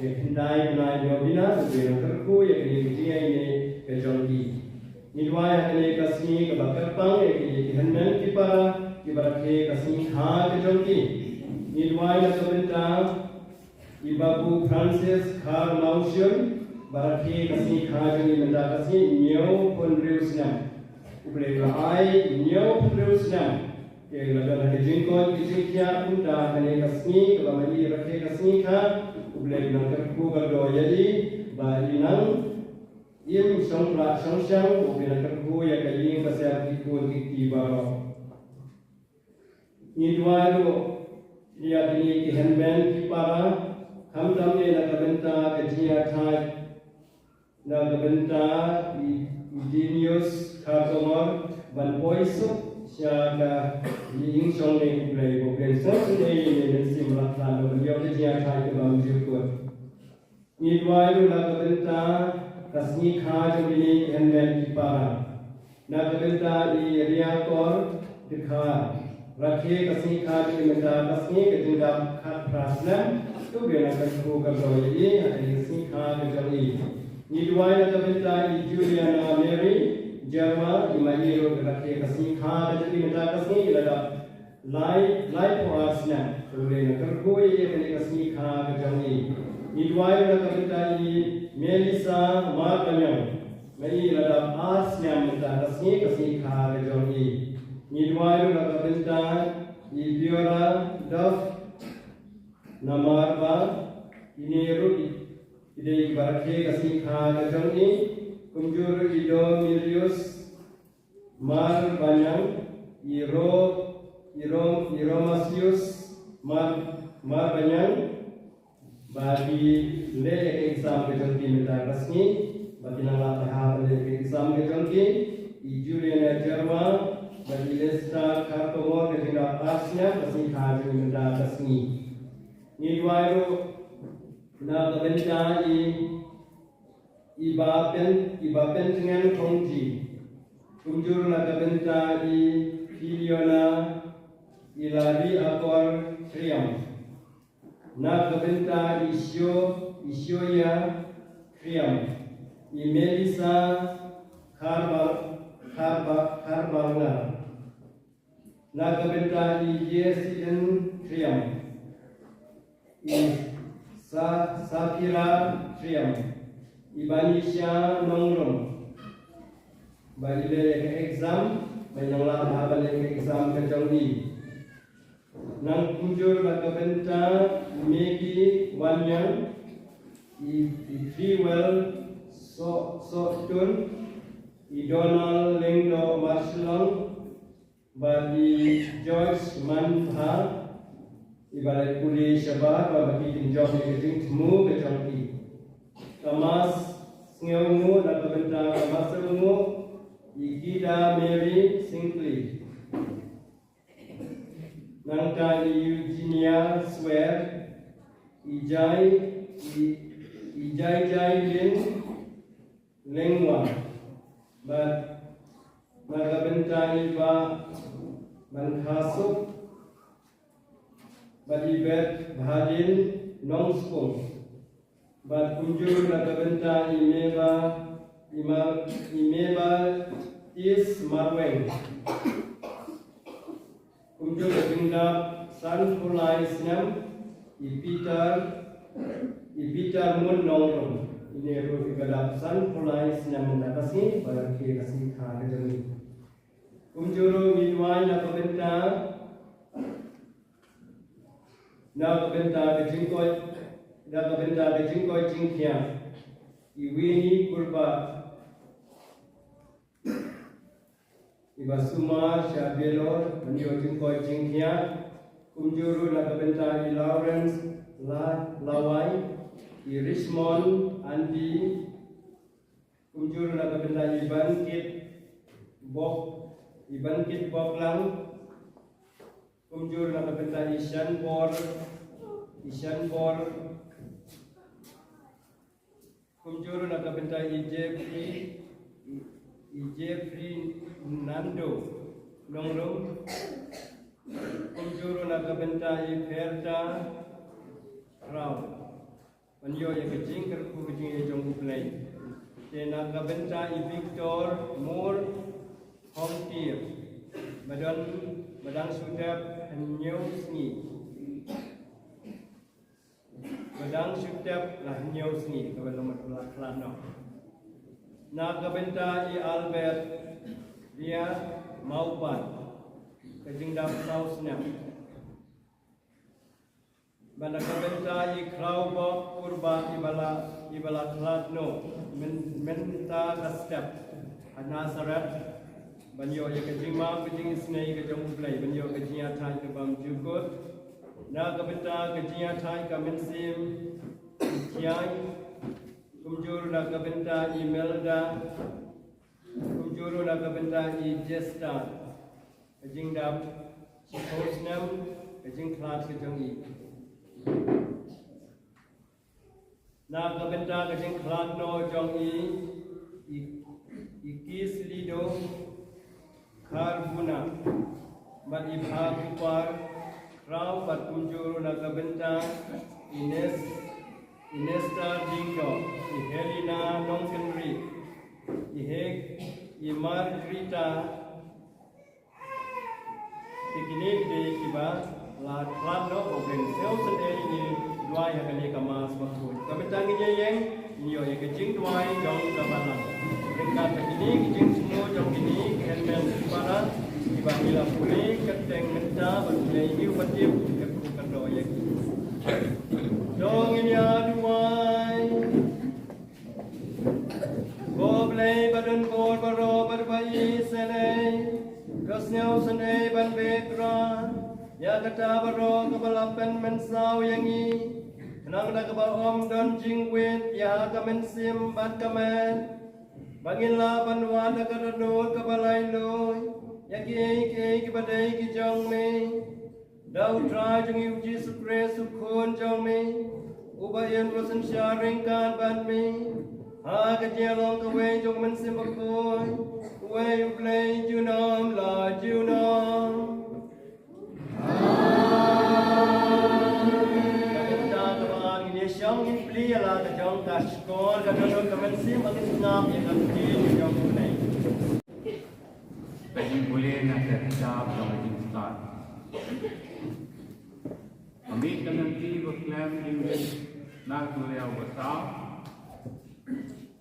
ïa ka khyndai bnai novena, to ngin nang kyrkhu ïa kine ki jingïaineh ka jong ki. Ngi duwai ha kane ka sngi kaba kyrpang ïa kine ki hynmen ki para kiba rakhe ka sngi kha ka jong ki. Ngi duwai na ka bynta i Babu Francis Kharmawshun, ba rakhe ka sngi kha jong i mynta ka sngi, hynñiewphew hynriew snem. U Blei u la ai hynñiewphew hynriew snem ïa i, la don ha ka jingkoit ka jingkhiah. Kumta kane ka sngi kaba ma i rakhe ka sngi kha, U Blei u nang kyrkhu kyrdoh ïa i, ba i nang im shong pla shong shang, U Blei u nang kyrkhu ïa ka ïing ka sem, ki khun ki kti baroh. Ngi duwai ruh ïa kine ki hynmen ki para, khamtam eh na ka bynta ka jingïathait na ka bynta i, i Dinius Kharkongor, ban poi suk sha ka ïing shong ne U Blei, U Blei u sngewsynei ïa i, ne mynsiem la khlad ban ïoh ka jingïathait kaba mynjur kut. Ngi duwai ruh na ka bynta ka sngi kha jong kine ki hynmen ki para. Na ka bynta i Riakor Dkhar, rakhe ka sngi kha jong i mynta ka sngi, ka jingdap khatphra snem. To ngin nang kyrkhu kyrdoh ïa i ha ka sngi kha ka jong i. Ngi duwai na ka bynta i Juliana Mary Jerwa, i ma i ruh rakhe ka sngi kha ka jong i mynta ka sngi, i la dap lai, laiphew ar snem. To ngin nang kyrkhu ïa i ha kane ka sngi kha ka jong i. Ngi duwai na ka bynta i Melissa Marbaniang, ma i la dap ar snem mynta ka sngi, ka sngi kha ka jong i. Ngi duwai na ka bynta i Biora Duff, namar ba ine ruh i dei ba rakhe ka sngi kha ka jong i. Kumjuh ruh i Domirius Marbaniang, i Ro, i Ro, i Romasius Mar, Marbaniang, ba ki leh ïa ka exam ka jong ki mynta ka sngi, ba ki nang lah bha ban leh ïa ka exam ka jong ki. I Juliana Jerwa, ba i Lester Kharkongor, ka jingdap ar snem, ka sngi kha jong i mynta ka sngi. Ngi duwai ruh na ka bynta i, i Ba Pen, i Ba Pentngen Khongji. Kumjuh na ka bynta i Filiona Ilari Akor Khriam. Na ka bynta i Sio, i Sioia Khriam. I Melissa Kharba, Kharba, Kharbalngar. Na ka bynta i Jesiden Khriam, i Sa, Safira Khriam, i Banisha Nongrum, ba i leh ïa ka exam, ba i nang lah bha ban leh ïa ka exam ka jong i. Nang kumjuh na ka bynta i Maggie Wanyang, i, i Freewell So, Sohtun, i Donald Lyngdoh Marshallong, bad i Joyce Manbha, iba la pule shabar, ba, ba ki kin jop ïa ka jingthmu ka jong ki. Ka Mas Sngewbha, na ka bynta ka Mas Sngewbha, i Gida Mary Singkli. Nangta i Eugenia Swer, i Jai, i, i Jai Jai Lin, Lengwa. Bad na ka bynta i Bah Mankhasuk, bad i Beth Bhadin Nongspung. Bad kumjuh na ka bynta i Meba, i Ma, i Meba Tis Marweng. Kumjuh ka jingdap sanphew lai snem i Peter, i Peter Mun Nongrum. Ine ruh i ba dap sanphew lai snem mynta ka sngi, ba rakhe ka sngi kha ka jong i. Kumjuh ruh ngi duwai na ka bynta, na ka bynta ka jingkoit, na ka bynta ka jingkoit jingkhiah i Winnie Kurbah, iba sumar sha Vellore ban ïoh jingkoit jingkhiah. Kumjuh ruh na ka bynta i Lawrence La, Lawai, i Richmond Andy. Kumjuh ruh na ka bynta i Bankit Bok, i Bankit Boklang. Kumjuh ruh na ka bynta i Shanbor, i Shanbor. Kumjuh ruh na ka bynta i Jeffrey, i, i Jeffrey Nando Nongrum. Kumjuh ruh na ka bynta i Pherta Rau, ban ïoh ïa ka jingkyrkhu ka jingïeit jong U Blei. Te na ka bynta i Victor Mur Hongtir, ba don, ba dang shu dep hynñiew sngi. Ba dang shu dep la hynñiew sngi, kaba long mat la khlad noh. Na ka bynta i Albert Ria Mauban, ka jingdap saw snem. Bad na ka bynta i Khraw Bok Purba, i ba la, i ba la khlad noh myn, mynta ka step ha Nasareth, ban ïoh ïa ka jingmap ka jingisynei ka jong U Blei, ban ïoh ka jingïathait ka bymjukut. Na ka bynta ka jingïathait ka mynsiem Thiai, kumjuh ruh na ka bynta i Melda, kumjuh ruh na ka bynta i Jester, ka jingdap shiphew snem ka jingkhlad ka jong i. Na ka bynta ka jingkhlad noh jong i, i, i Kislido Kharbuna, bad i Bha Kupar Rau, bad kumjuh ruh na ka bynta i Nes, i Nesta Dingdo, i Helena Nongkynrih, i Hek, i Margarita. Te kine ki dei kiba la khlad noh, U Blei un sngew sngewsynei ïa ngi duwai ha kane ka Mass bakhuid. Ka bynta ngin ïa ïeng, ngin ïoh ïa ka jingduwai jong ka balang. Ryngkat bad kine ki jingsngew jong kine ki hynmen para kiba ngi la pule kyrteng mynta, bad U Blei un ïa tip ïa ka kyrdoh ïa ki. To ngin ïa duwai. Ko Blei ba don bor baroh bad ba isynei, to sngewsynei ban beh trai ïa kata baroh kaba la pynmynsaw ïa ngi, khnang da kaba ym don jingwit ïa ka mynsiem bad ka met, ba ngin lah ban wad da ka dohnud kaba laitluid ïa kiei kiei kiba dei ki jong me. Da U Trai jong ngi U Jisu Khrist U Khun jong me, uba yn ïasynshar ryngkat bad me ha ka jingïalong kawei jong U Mynsiem Bakhuid, uwei U Blei junom la junom. Amen. Ka bynta kaba ar ngin ïa shong, ngin plie ïa la ka jong ka shkor ka dohnud ka mynsiem, ba ngin sngap ïa ka ktien jong U Blei. Ka jingpule na ka kitab jong ka jingstad. Ka mih ka lynti ba khlem jingmih na ka duriaw basaw,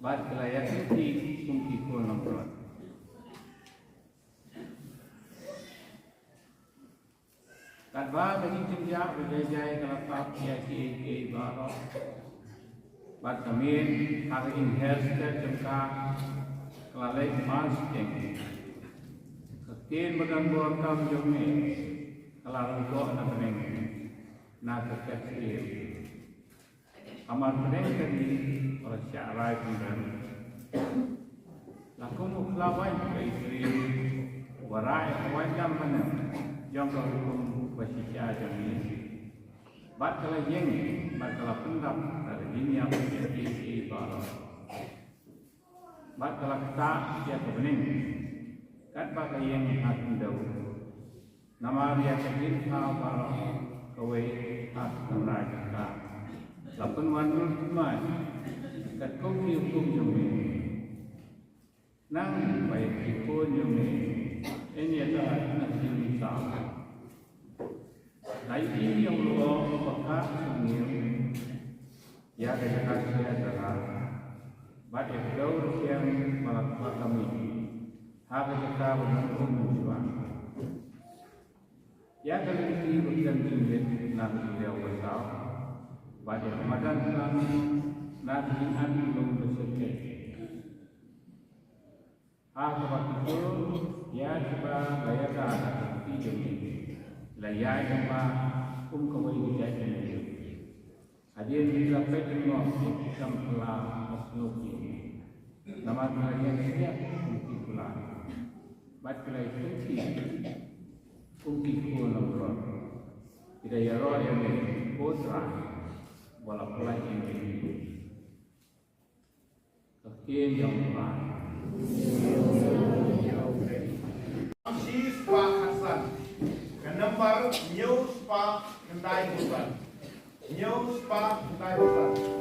bad ka la ïaid lynti kum ki khun langbrot. Katba ka jingjynjar ba jai jai ka la tap ïa kiei kiei baroh. Bad ka miet ha ka jingher stet jong ka, ka la leit marshiteng. Ka ktien ba don bor tam jong me ka la rung noh na bneng, na ka ket syiem. Ka marpdeng ka dih ba la shah rai pynrem. La kum u khlawait ka isri ba rai ha waiñ lam bneng jong ka rukom ba shisha jong ngi. Bad ka la ïeng bad ka la pyndap da ka jingïap ïa kiei kiei baroh. Bad ka la ktah ïa ka bneng katba ka ïeng ha khyndew. Namar ïa ka jingthaw baroh kawei ha ka kynrad jong ka la pynwan dur thymmai katkum ki hukum jong me. Nang ba ïa ki khun jong me yn ïada na ka jingmynsaw. La ïohi ïa u lyoh ba kah sha ngi ïa ka jaka shyiap dara bad ïa ka dewrkhiang ba la khlad ka mih ha ka jaka ba nongum mynshuwa. Ïa ka lynti ba khlem jingmit na ka duriaw basaw bad ïa ka madan khlad na ka jingat lum ba shyrkhei. Ha kaba kito ïa kiba la ïada ha ka kti jong ngi la ïaid lyngba kum kawei ka jait ka nongrim. Hadien ba ki la peit lyngngoh ïa ki kam kylla ka sngewsih, namar ki la ïeng shyiap kum ki kular bad ki la ïeng shyiap kum ki khun langbrot. Ki da ïaroh ïa me, ko Trai, ba la pyllait ïa me. Ka ktien jong U Trai. Shi spah khatsan. Ka nam Nambar hynñiew spah khyndai phew san. Hynñiew spah khyndai phew san.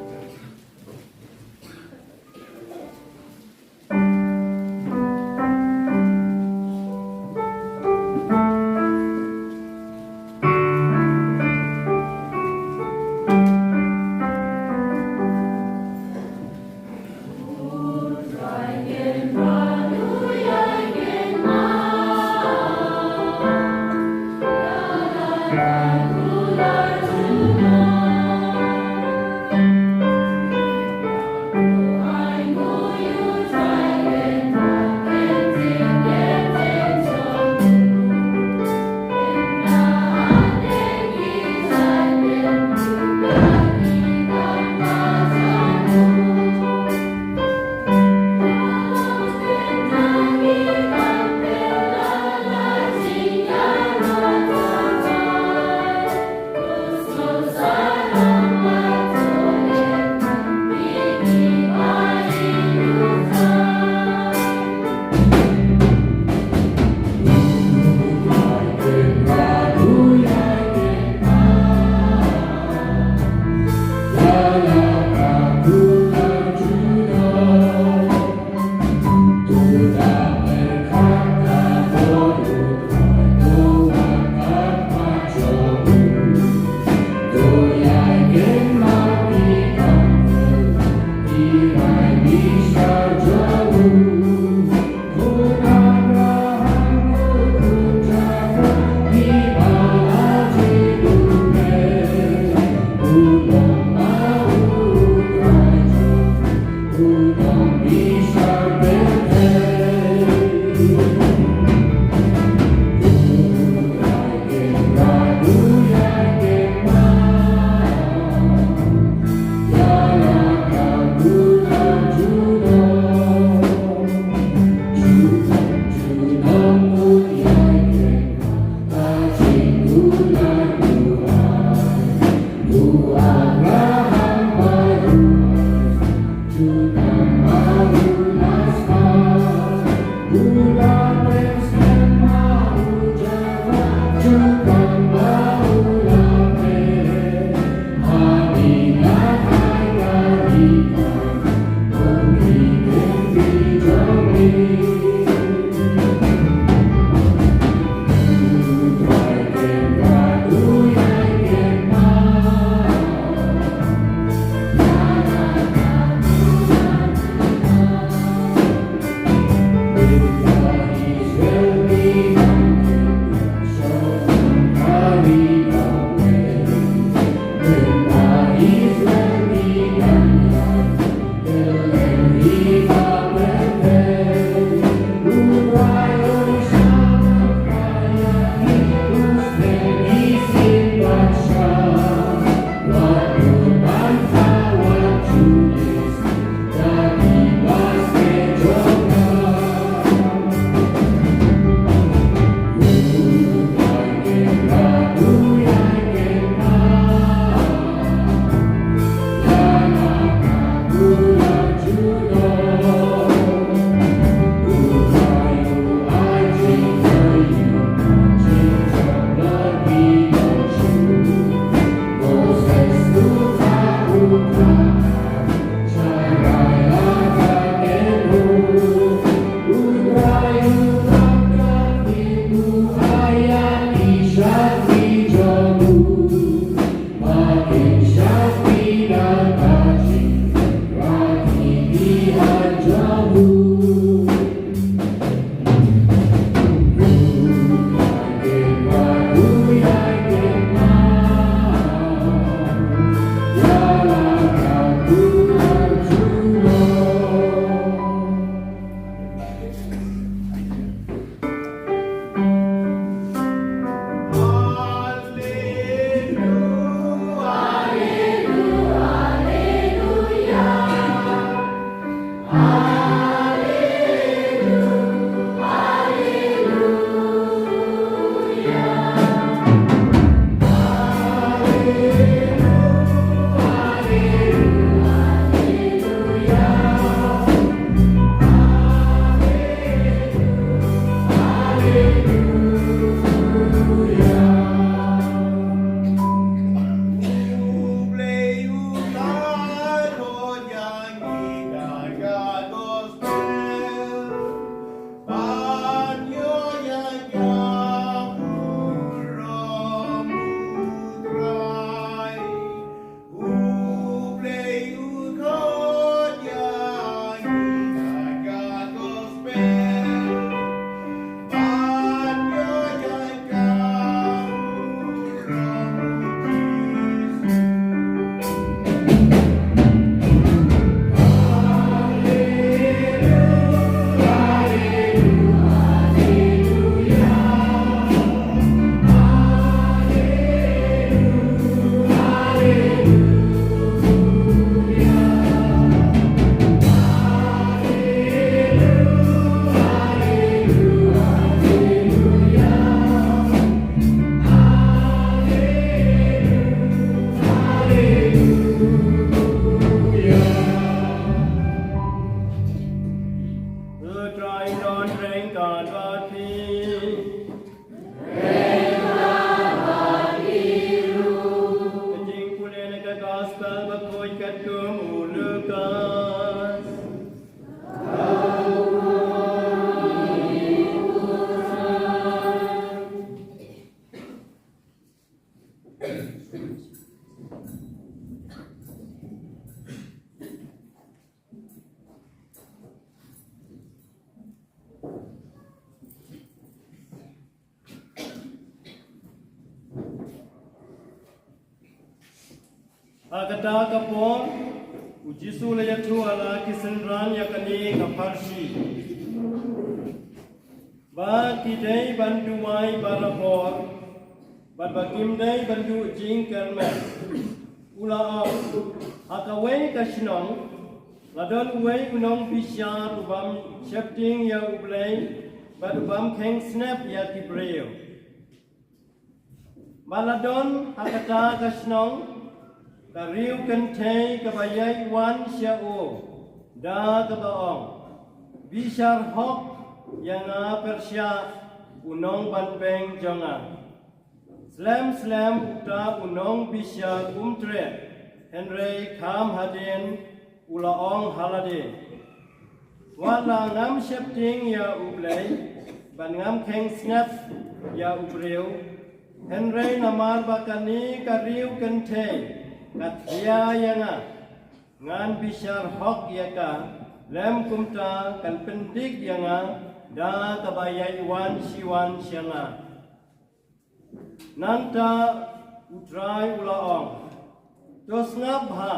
Kum u Lukas. Ha kata ka por, u Jisu u la ïathuh ha la ki synran ïa kane ka pharshi, ba ki dei ban duwai barabor, bad ba kim dei ban duh jingkyrmen. U la ong, ha kawei ka shnong, la don uwei u nongbishar u bym sheptieng ïa U Blei, bad u bym kheiñ snep ïa ki briew. Bad la don ha kata ka shnong ka riew kynthei kaba ïai wan sha u, da kaba ong, bishar hok ïa nga pyrshah, u nongbanbeiñ jong nga. Slem slem uta u nongbishar um treh, hynrei kham hadien u la ong ha lade, wat la ngam sheptieng ïa U Blei, bad ngam kheiñ snep ïa u briew, hynrei namar ba kane ka riew kynthei ka thiah ïa nga, ngan bishar hok ïa ka, lym kumta kan pyndik ïa nga da kaba ïai wan shi wan sha nga. Nangta U Trai u la ong, to sngap bha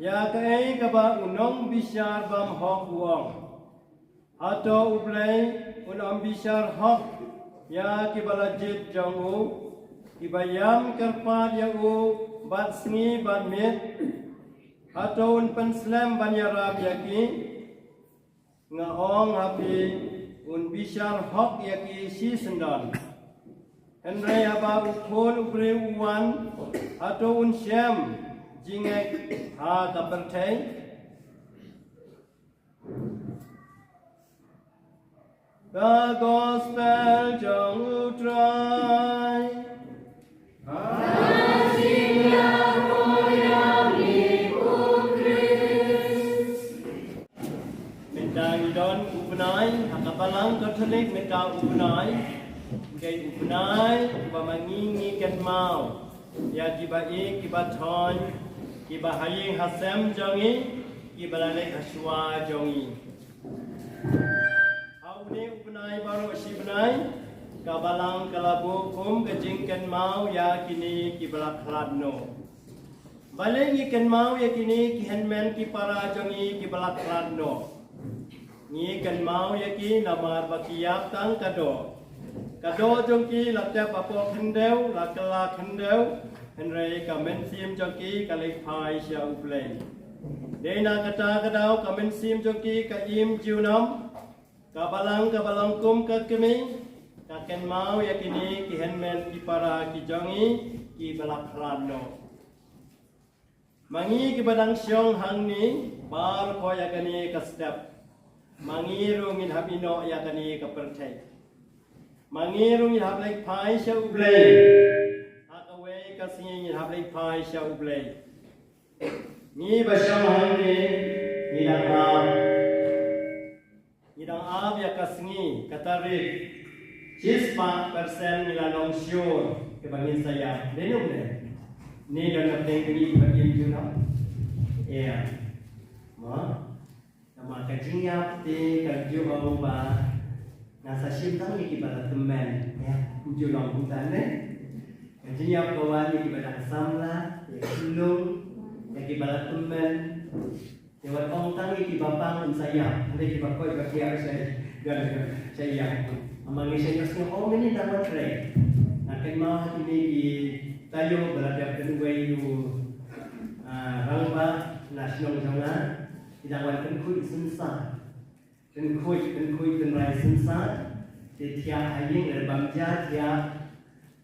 ïa kaei kaba u nongbishar bymhok u ong. Hato U Blei un ym bishar hok ïa kiba la jied jong u, kiba ïam kyrpad ïa u bad sngi bad miet? Hato un pynslem ban ïarap ïa ki? Nga ong ha phi, un bishar hok ïa ki shisyndon. Hynrei haba u Khun u briew u wan, hato un shem jingngeit ha ka pyrthei? Ka gospel jong U Trai. Mynta ngi don u bnai, ha ka Balang Katholik mynta u bnai, u dei u bnai uba ma ngi ngi kynmaw ïa kiba ïeit kiba thoiñ, kiba ha ïing ha sem jong ngi, kiba la leit ha shuwa jong ngi. Ha une u bnai baroh shi bnai, ka Balang ka la buh kum ka jingkynmaw ïa kine kiba la khlad noh. Balei ngi kynmaw ïa kine ki hynmen ki para jong ngi kiba la khlad noh? Ngi kynmaw ïa ki namar ba ki ïap tang ka doh. Ka doh jong ki la tep hapoh khyndew, la kylla khyndew, hynrei ka mynsiem jong ki ka leit phai sha U Blei. Dei na kata ka daw ka mynsiem jong ki ka im junom, ka Balang ka Balang kum ka kmie, ka kynmaw ïa kine ki hynmen ki para ki jong ngi kiba la khlad noh. Ma ngi kiba dang shong hangne, baroh ïa kane ka step, ma ngi ruh ngin hap ïehnoh ïa kane ka pyrthei. Ma ngi ruh ngin hap leit phai sha U Blei. Ha kawei ka sngi ngin hap leit phai sha U Blei. Ngi ba shong hangne, ngi dang ap. Ngi dang ap ïa ka sngi, ka tarik. Shispah persen ngi la long sure kaba ngin sa ïap. Dei ne em? Ngi dang na teng ngi ba im junom. Ïa. Mo? Namar ka jingïap te ka ju ong ba nga sa shim tang ïa kiba la tymmen. Ïa, ju long kumta ne. Ka jingïap ka wan ïa kiba dang samla, ïa ki lung, ïa kiba la tymmen. Te wat ong tang ïa kiba pang un sa ïap, hynrei kiba koit ba kiar sa ïap. Sa ïap. Ama ngi sa ïap sngew ong mini tang wat trei. Nga kynmaw ha kine ki taïew ba la dep pynwei ïa u, ah, rangbah na shnong jong nga. Ki dang wan pynkhuid synshar. Pynkhuid, pynkhuid tynrai synshar. Te thiah ha ïing lada bam ja thiah.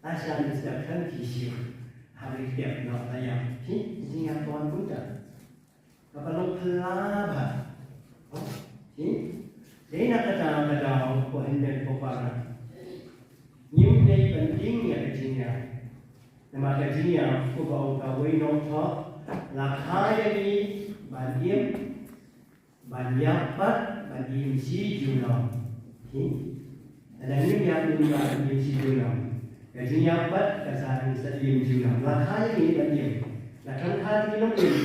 Tashan is the confusion. Hari tiap nok tayang. Hi, jingïap ka wan kumta. Kaba long phylla bha. Hi. Dei na kata ka daw ko hynmen ko para. Ngim dei ban tieng ïa ka jingïap. Namar ka jingïap kumba ong kawei nongthoh, La kha ïa ngi ban im, ban ïap bad ban im shi junom. Lada ngim ïap ngim ïap ban im shi junom. Ka jingïap bad ka sa im shi junom. La kha ïa ngi ban im. La kha ïa ngi ban im.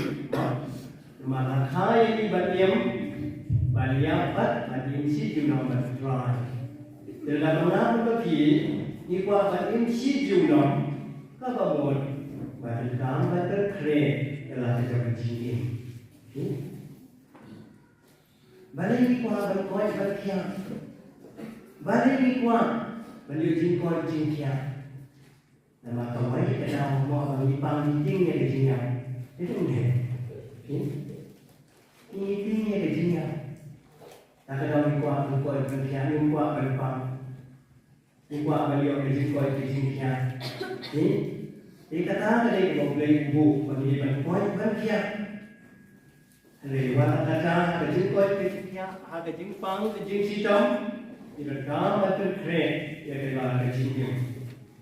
Namar la kha ïa ngi ban im, ban ïap bad ban im shi junom bad U Trai. Te lada nga bad phi ngi kwah ban im shi junom, kaba mut ba donkam ban pynkhreh ïa la ka jong ka jingim. Balei ngi kwah ban koit ban khiah? Balei ngi kwah ban ïoh jingkoit jingkhiah? Namar kawei ka daw mo ba ngi pang ngi tieng ïa ka jingïap. Te dei ne? Ngi tieng ïa ka jingïap. Ta ka daw ngi kwah ban koit ban khiah, ngi kwah ban pang. Ngi kwah ban ïoh ka jingkoit ka jingkhiah. Te kata ka dei kaba U Blei u buh ba ngi ban koit ban khiah. Hynrei wat la katta, ha ka jingkoit ka jingkhiah, ha ka jingpang ka jingshitom, ngi donkam ban pynkhreh ïa kane ka jingim.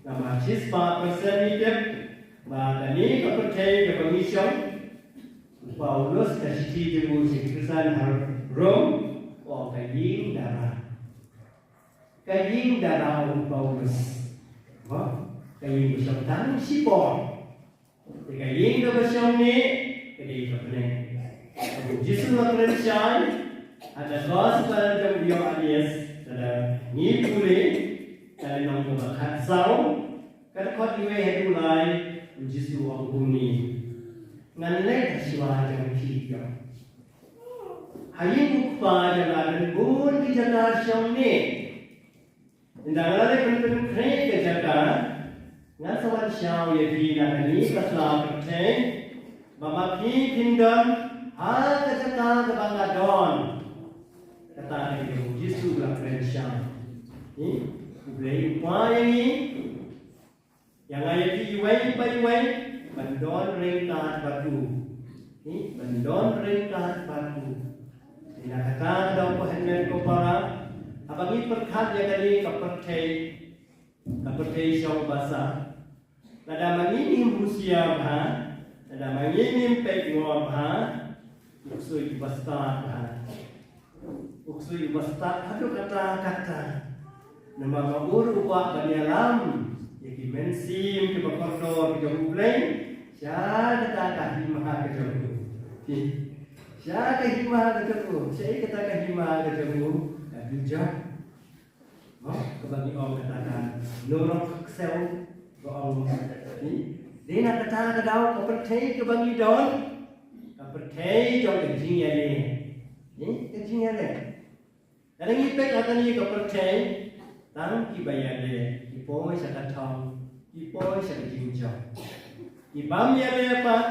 Namar shispah percent ngi tip ba kane ka pyrthei kaba ngi shong, u Paulus ka shithi jong u sha ki Khristan ha Rom, u ong ka ïing dara. Ka ïing dara, u Paulus. Ka ïing ba shong tang shipor. Te ka ïing kaba shong ne ka dei ka bneng. U Jisu u la kren shai ha ka Gospel jong u Ïoannis, lada ngi pule, ka lynnong kaba khatsaw, ka dkhot iwei haduh lai, u Jisu u ong kumne: Ngan leit ha shuwa jong phi, ïa. Ha ïing u Kpa jong nga don bun ki jaka shong ne. Ynda nga la leit ban pynkhreh ka jaka, ngan sa wan shaw ïa phi na kane ka sla pyrthei, ba ma phi phin don ha ka jaka kaba nga don. Kata ka dei U Jisu u la kren shai. Hi, U Blei u kwah ïa ngi. Ïa nga ïa phi iwei pa iwei ban don ryngkat bad u. Hi, ban don ryngkat bad u. Te na kata ka daw ko hynmen ko para, haba ngi pyrkhat ïa kane ka pyrthei, ka pyrthei shong ba sah, lada ma ngi ngim husiar bha, lada ma ngi ngim peit ngor bha, u ksuid u ba stad bha. U ksuid u ba stad haduh katta katta. Namar ma u ruh u kwah ban ïalam ïa ki mynsiem kiba kordor ki jong U Blei sha kata ka hima ka jong u. Sha ka hima ka jong u. Shaei kata ka hima ka jong u? Ka dujok. Mo, kaba ngi ong kata ka norok ksew, ba ong, dei na kata ka daw ka pyrthei kaba ngi don, ka pyrthei jong ka jingïaleh. Ni, ka jingïaleh. Lada ngi peit ha kane ka pyrthei, tang kiba ïaleh ki poi sha ka thong, ki poi sha ka jingjop. Ki bym ïaleh pat,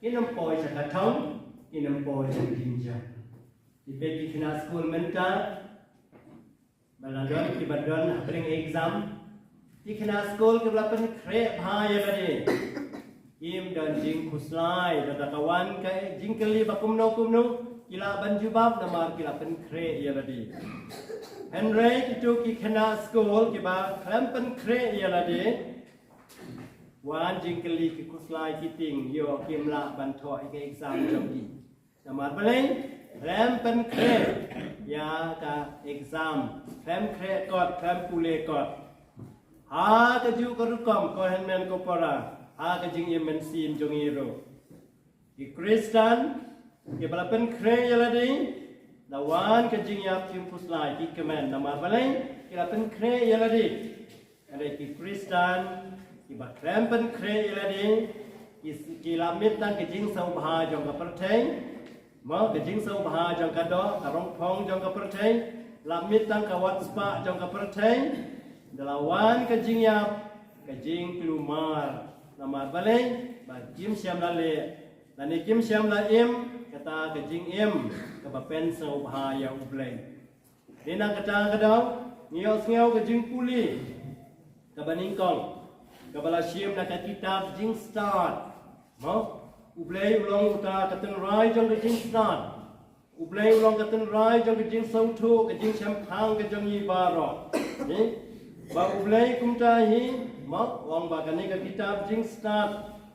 kin ym poi sha ka thong, kin ym poi sha ka jingjop. Ngi peit ki khynnah skul mynta, ba la don kiba don hapdeng exam. Ki khynnah skul kiba la pynkhreh bha ïa lade. Kim don jingkhuslai, lada ka wan ka jingkylli ba kumno kumno, ki lah ban jubab namar ki la pynkhreh ïa lade. Hynrei kito ki khynnah skul kiba khlem pynkhreh ïa lade, wan jingkylli ki khuslai ki tieng, ïoh kim lah ban thoh ïa ka exam jong ki. Namar balei? Khlem pynkhreh ïa ka exam, khlem khreh kot, khlem pule kot. Ha kajuh ka rukom ko hynmen ko para, ha ka jingim mynsiem jong ngi ruh. Ki Khristan kiba la pynkhreh ïa lade, la wan ka jingïap jingkhuslai, ki kmen. Namar balei? Ki la pynkhreh ïa lade. Hynrei ki Khristan kiba khlem pynkhreh ïa lade, ki, ki la mih tang ka jingsngewbha jong ka pyrthei, mo, ka jingsngewbha jong ka doh, ka rongphong jong ka pyrthei, la mih tang ka wat spah jong ka pyrthei, da la wan ka jingïap, ka jingkulmar. Namar balei? Ba kim shym la leh, lane kim shym la im kata ka jingim kaba pynsngewbha ïa U Blei. Dei na kata ka daw, ngi ïohsngew ka jingpule kaba nyngkong, kaba la shim na ka kitab Jingstad. Mo, U Blei u long uta ka tynrai jong ka jingstad. U Blei u long ka tynrai jong ka jingsngewthuh, ka jingshemphang ka jong ngi baroh. Ni, ba U Blei kumta hi, mo, u ong ba kane ka kitab Jingstad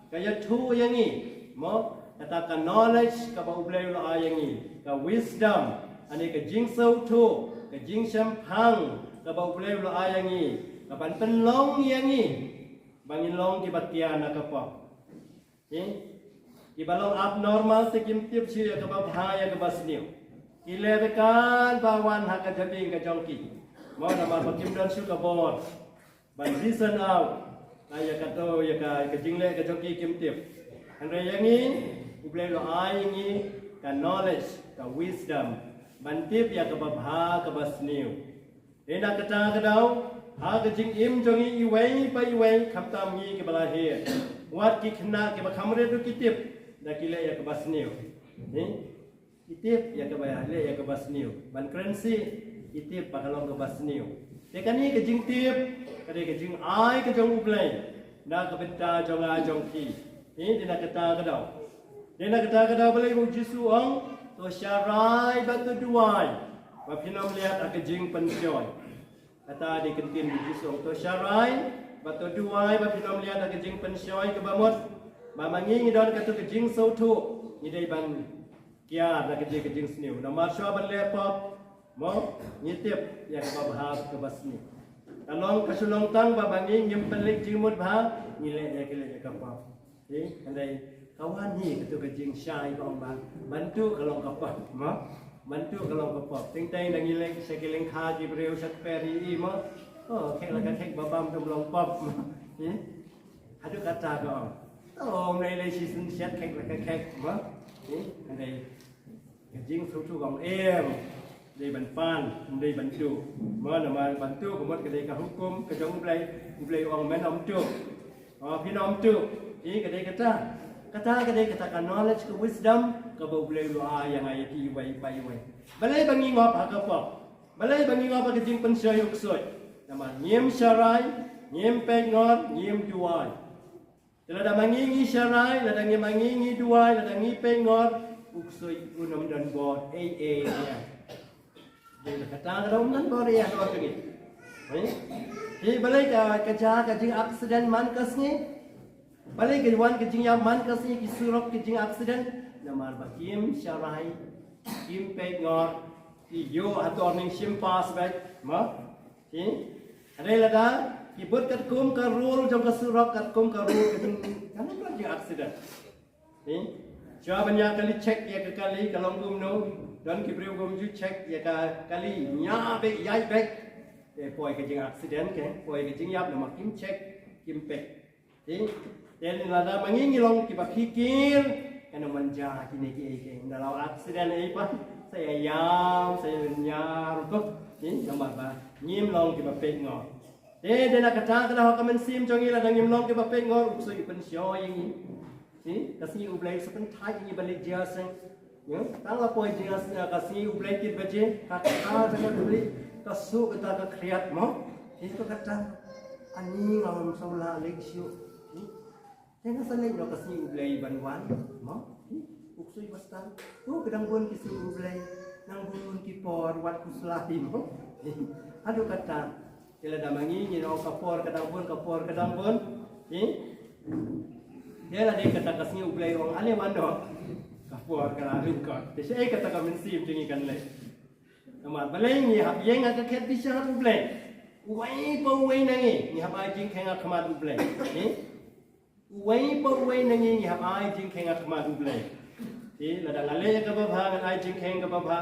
ka ïathuh ïa ngi, mo, Kata ka knowledge kaba U Blei u la ai ïa ngi, ka wisdom, ane ka jingsngewthuh, ka jingshemphang kaba U Blei u la ai ïa ngi, ka ban pynlong ïa ngi ba ngin long kiba kiar na ka pop. Ki, kiba long abnormal te kim tip shuh ïa kaba bha ïa kaba sniew. Ki leh beit katba wan ha ka jabieng ka jong ki. Mo, namar ba kim don shuh ka bor ban reason out ïa kato, ïa ka, ka jingleh ka jong ki, kim tip. Hynrei ïa ngi, U Blei u la ai ïa ngi ka knowledge, ka wisdom, ban tip ïa kaba bha, kaba sniew. Dei na kata ka daw, ha ka jingim jong ngi iwei pa iwei, khamtam ngi kiba la hiar, wat ki khynnah kiba kham rit ruh ki tip, da ki leh ïa kaba sniew. Ki tip ïa kaba, leh ïa kaba sniew. Ban kren sih, ki tip ba ka long kaba sniew. Te kane ka jingtip ka dei ka jingai ka jong U Blei na ka bynta jong nga jong phi. Dei na kata ka daw. Dei na kata ka daw balei U Jisu u ong, to sharai bad to duwai ba phin ym leit ha ka jingpynshoi. Kata dei ka ktien U Jisu u ong, to sharai bad to duwai ba phin ym leit ha ka jingpynshoi, kaba mut ba ma ngi ngi don kato ka jingsngewthuh, ngi dei ban kiar da ka jing, ka jingsniew. Namar shuwa ban leh pop, mo, ngi tip ïa kaba bha, kaba sniew. Ka long, ka shu long tang ba ma ngi ngim pynleit jingmut bha, ngi leh ïa ka, leh ïa ka pop. Hynrei ka wan hi kato ka jingshai, ka ong ba ban tuh ka long ka pop, mo. Ban tuh ka long ka pop. Teng teng da ngi leit sha ki lyngkha ki briew, sha ki peri, mo. Oh, khek la ka khek, ba bam tum long pop, mo. Haduh kata ka ong, to ym lei lei shisien shet, khek la ka khek, mo. Hynrei ka jingsngewthuh ka ong em, dei ban pan, dei ban tuh. Mo, namar ban tuh ka mut ka dei ka hukum ka jong U Blei. U Blei u ong men ym tuh. Oh, phin ym tuh. Ka dei kata, kata ka dei kata ka knowledge, ka wisdom kaba U Blei u la ai ïa nga ïa phi iwei pa iwei. Balei ba ngi ngop ha ka pop? Balei ba ngi ngop ha ka jingpynshoi u ksuid? Namar ngim sharai, ngim peit ngor, ngim duwai. Te lada ma ngi ngi sharai, lada ngi, ma ngi ngi duwai, lada ngi peit ngor, u ksuid un ym don bor ei ei ïa. Dei na kata ka daw um don bor ïa, ha ka pyrthei. Hei, balei ka, ka jia ka jingaccident man ka sngi? Balei ka wan ka jingïap man ka sngi, ki surok ki jingaccident? Namar ba kim sharai, kim peit ngor, ki ïoh hato ar hynning shim pass beit, mo? Hynrei lada ki bud katkum ka rule jong ka surok, katkum ka rule ka jing, kan ym don jingaccident. Shuwa ban ïa kali check ïa ka kali ka long kumno, don ki briew kim ju check ïa ka kali, ñiah beit, ïaid beit. Te poi ka jingaccident, ke poi ka jingïap namar kim check, kim peit. Te lada ma ngi ngi long kiba khikir, kan ym jia kine kiei kiei. Ynda la accident ei pat, sa ïa ïam, sa ïa ñiah ruh. Namar ba ngim long kiba peit ngor. Te dei na kata ka daw ha ka mynsiem jong ngi, lada ngim long kiba peit ngor, u ksuid u pynshoi ïa ngi. Ka sngi U Blei u sa pynthait ïa ngi ban leit jia seng. Tang la poi jia seng, ka sngi U Blei kit baje, ka kata ka khlieh, ka suk kata ka khriat, mo. Te to kata, ani nga ym sngewlah leit shuh. Te nga sa leit noh ka sngi U Blei ban wan, mo. U ksuid ba sdang. To ka dang bun ki sngi U Blei, dang bun ki por wat khuslai, mo. Haduh katta. Te lada ma ngi ngi ong ka por ka dang bun, ka por ka dang bun. Te lada kata ka sngi U Blei ong ale wan noh, ka por ka la lyngkot. Te shaei kata ka mynsiem jong ngi kan leh? Namar balei ngi hap ïeng ha ka khet bishar U Blei? Uwei pa uwei na ngi ngi hap ai jingkheiñ ha khmat U Blei. Uwei pa uwei na ngi ngi hap ai jingkheiñ ha khmat U Blei. Te lada nga leh ïa kaba bha ngan ai jingkheiñ kaba bha.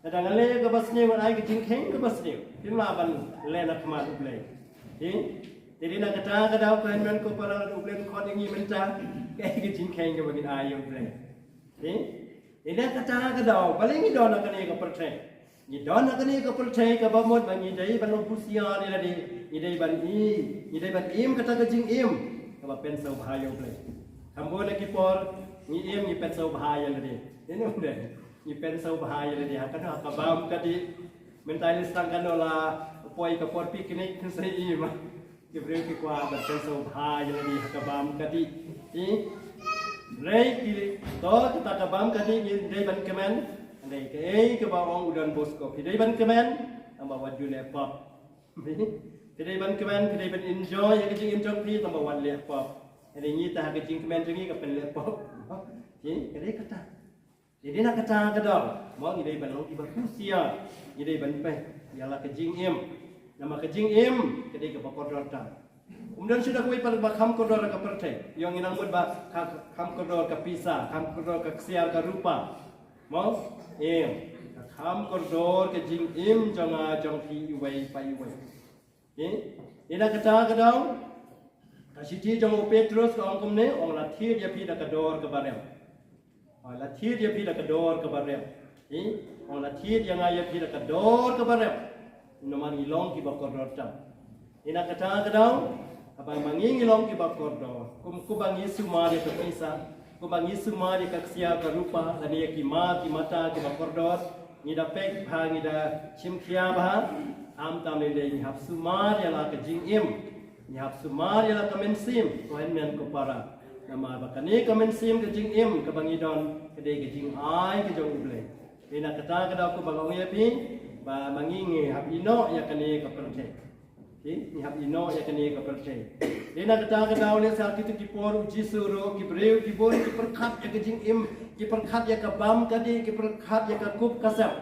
Lada nga leh ïa kaba sniew ngan ai ka jingkheiñ kaba sniew. Te la ban leh na khmat U Blei. Te dei na kata ka daw ko hynmen ko para, lada U Blei un khot ïa ngi mynta, kaei ka jingkheiñ kaba ngin ai ïa U Blei? Te dei na kata ka daw balei ngi don ha kane ka pyrthei? Ngi don ha kane ka pyrthei kaba mut ba ngi dei ban long husiar ïa lade, ngi dei ban i, ngi dei ban im kata ka jingim kaba pynsngewbha ïa U Blei. Kham bun na ki por ngi im ngi pynsngewbha ïa lade. Ïa ngi pynsngewbha ïa lade ha kano, ha ka bam ka dih. Mynta lei sdang kano la poi ka por picnic sa i ma. Ki briew ki kwah ban pynsngewbha ïa lade ha ka bam ka dih. Hynrei ki to kata ka bam ka dih ngi dei ban kmen. Hynrei kaei kaba ong u Don Bosco, phi dei ban kmen, tangba wat ju leh pop. Phi dei ban kmen, phi dei ban enjoy ïa ka jingim jong phi, tangba wat leh pop. Hynrei ngi te ha ka jingkmen jong ngi ka pynleh pop. Ki, ka dei kata. Dei na kata ka daw, mo, ngi dei ban long kiba husiar, ngi dei ban peit ïa la ka jingim. Namar ka jingim ka dei kaba kordor tam. Um don shuh da kawei pat ba kham kordor ka pyrthei. Ïoh ngi nang mut ba ka kham kordor ka pisa, kham kordor ka ksiar ka rupa. Mo, em, ka kham kordor ka jingim jong nga jong phi iwei pa iwei. Ki, ina kata ka daw, ka shithi jong u Petrus ka ong kumne, ong la thied ïa phi da ka dor kaba rem. Ong la thied ïa phi da ka dor kaba rem. Ki, ong la thied ïa nga ïa phi da ka dor kaba rem. Namar ngi long kiba kordor tam. Ina kata ka daw, haba ma ngi ngi long kiba kordor. Kum, kumba ngi sumar ïa ka pisa, kumba ngi sumar ïa ka ksiar ka rupa, lane ïa ki mar ki mata kiba kordor. Ngi da peit bha, ngi da shim khia bha. Khamtam lei lei ngi hap sumar ïa la ka jingim. Ngi hap sumar ïa la ka mynsiem, ko hynmen ko para. Namar ba kane ka mynsiem ka jingim kaba ngi don ka dei ka jingai ka jong U Blei. Ina kata ka daw kumba nga ong ïa phi, ba ma ngi ngi hap ïehnoh ïa kane ka pyrthei. Ki, ngi hap ïehnoh ïa kane ka pyrthei. Ina kata ka daw lehse ha kito ki por U Jisu ruh ki briew ki bun ki pyrkhat ïa ka jingim, ki pyrkhat ïa ka bam ka dih, ki pyrkhat ïa ka kup ka sem.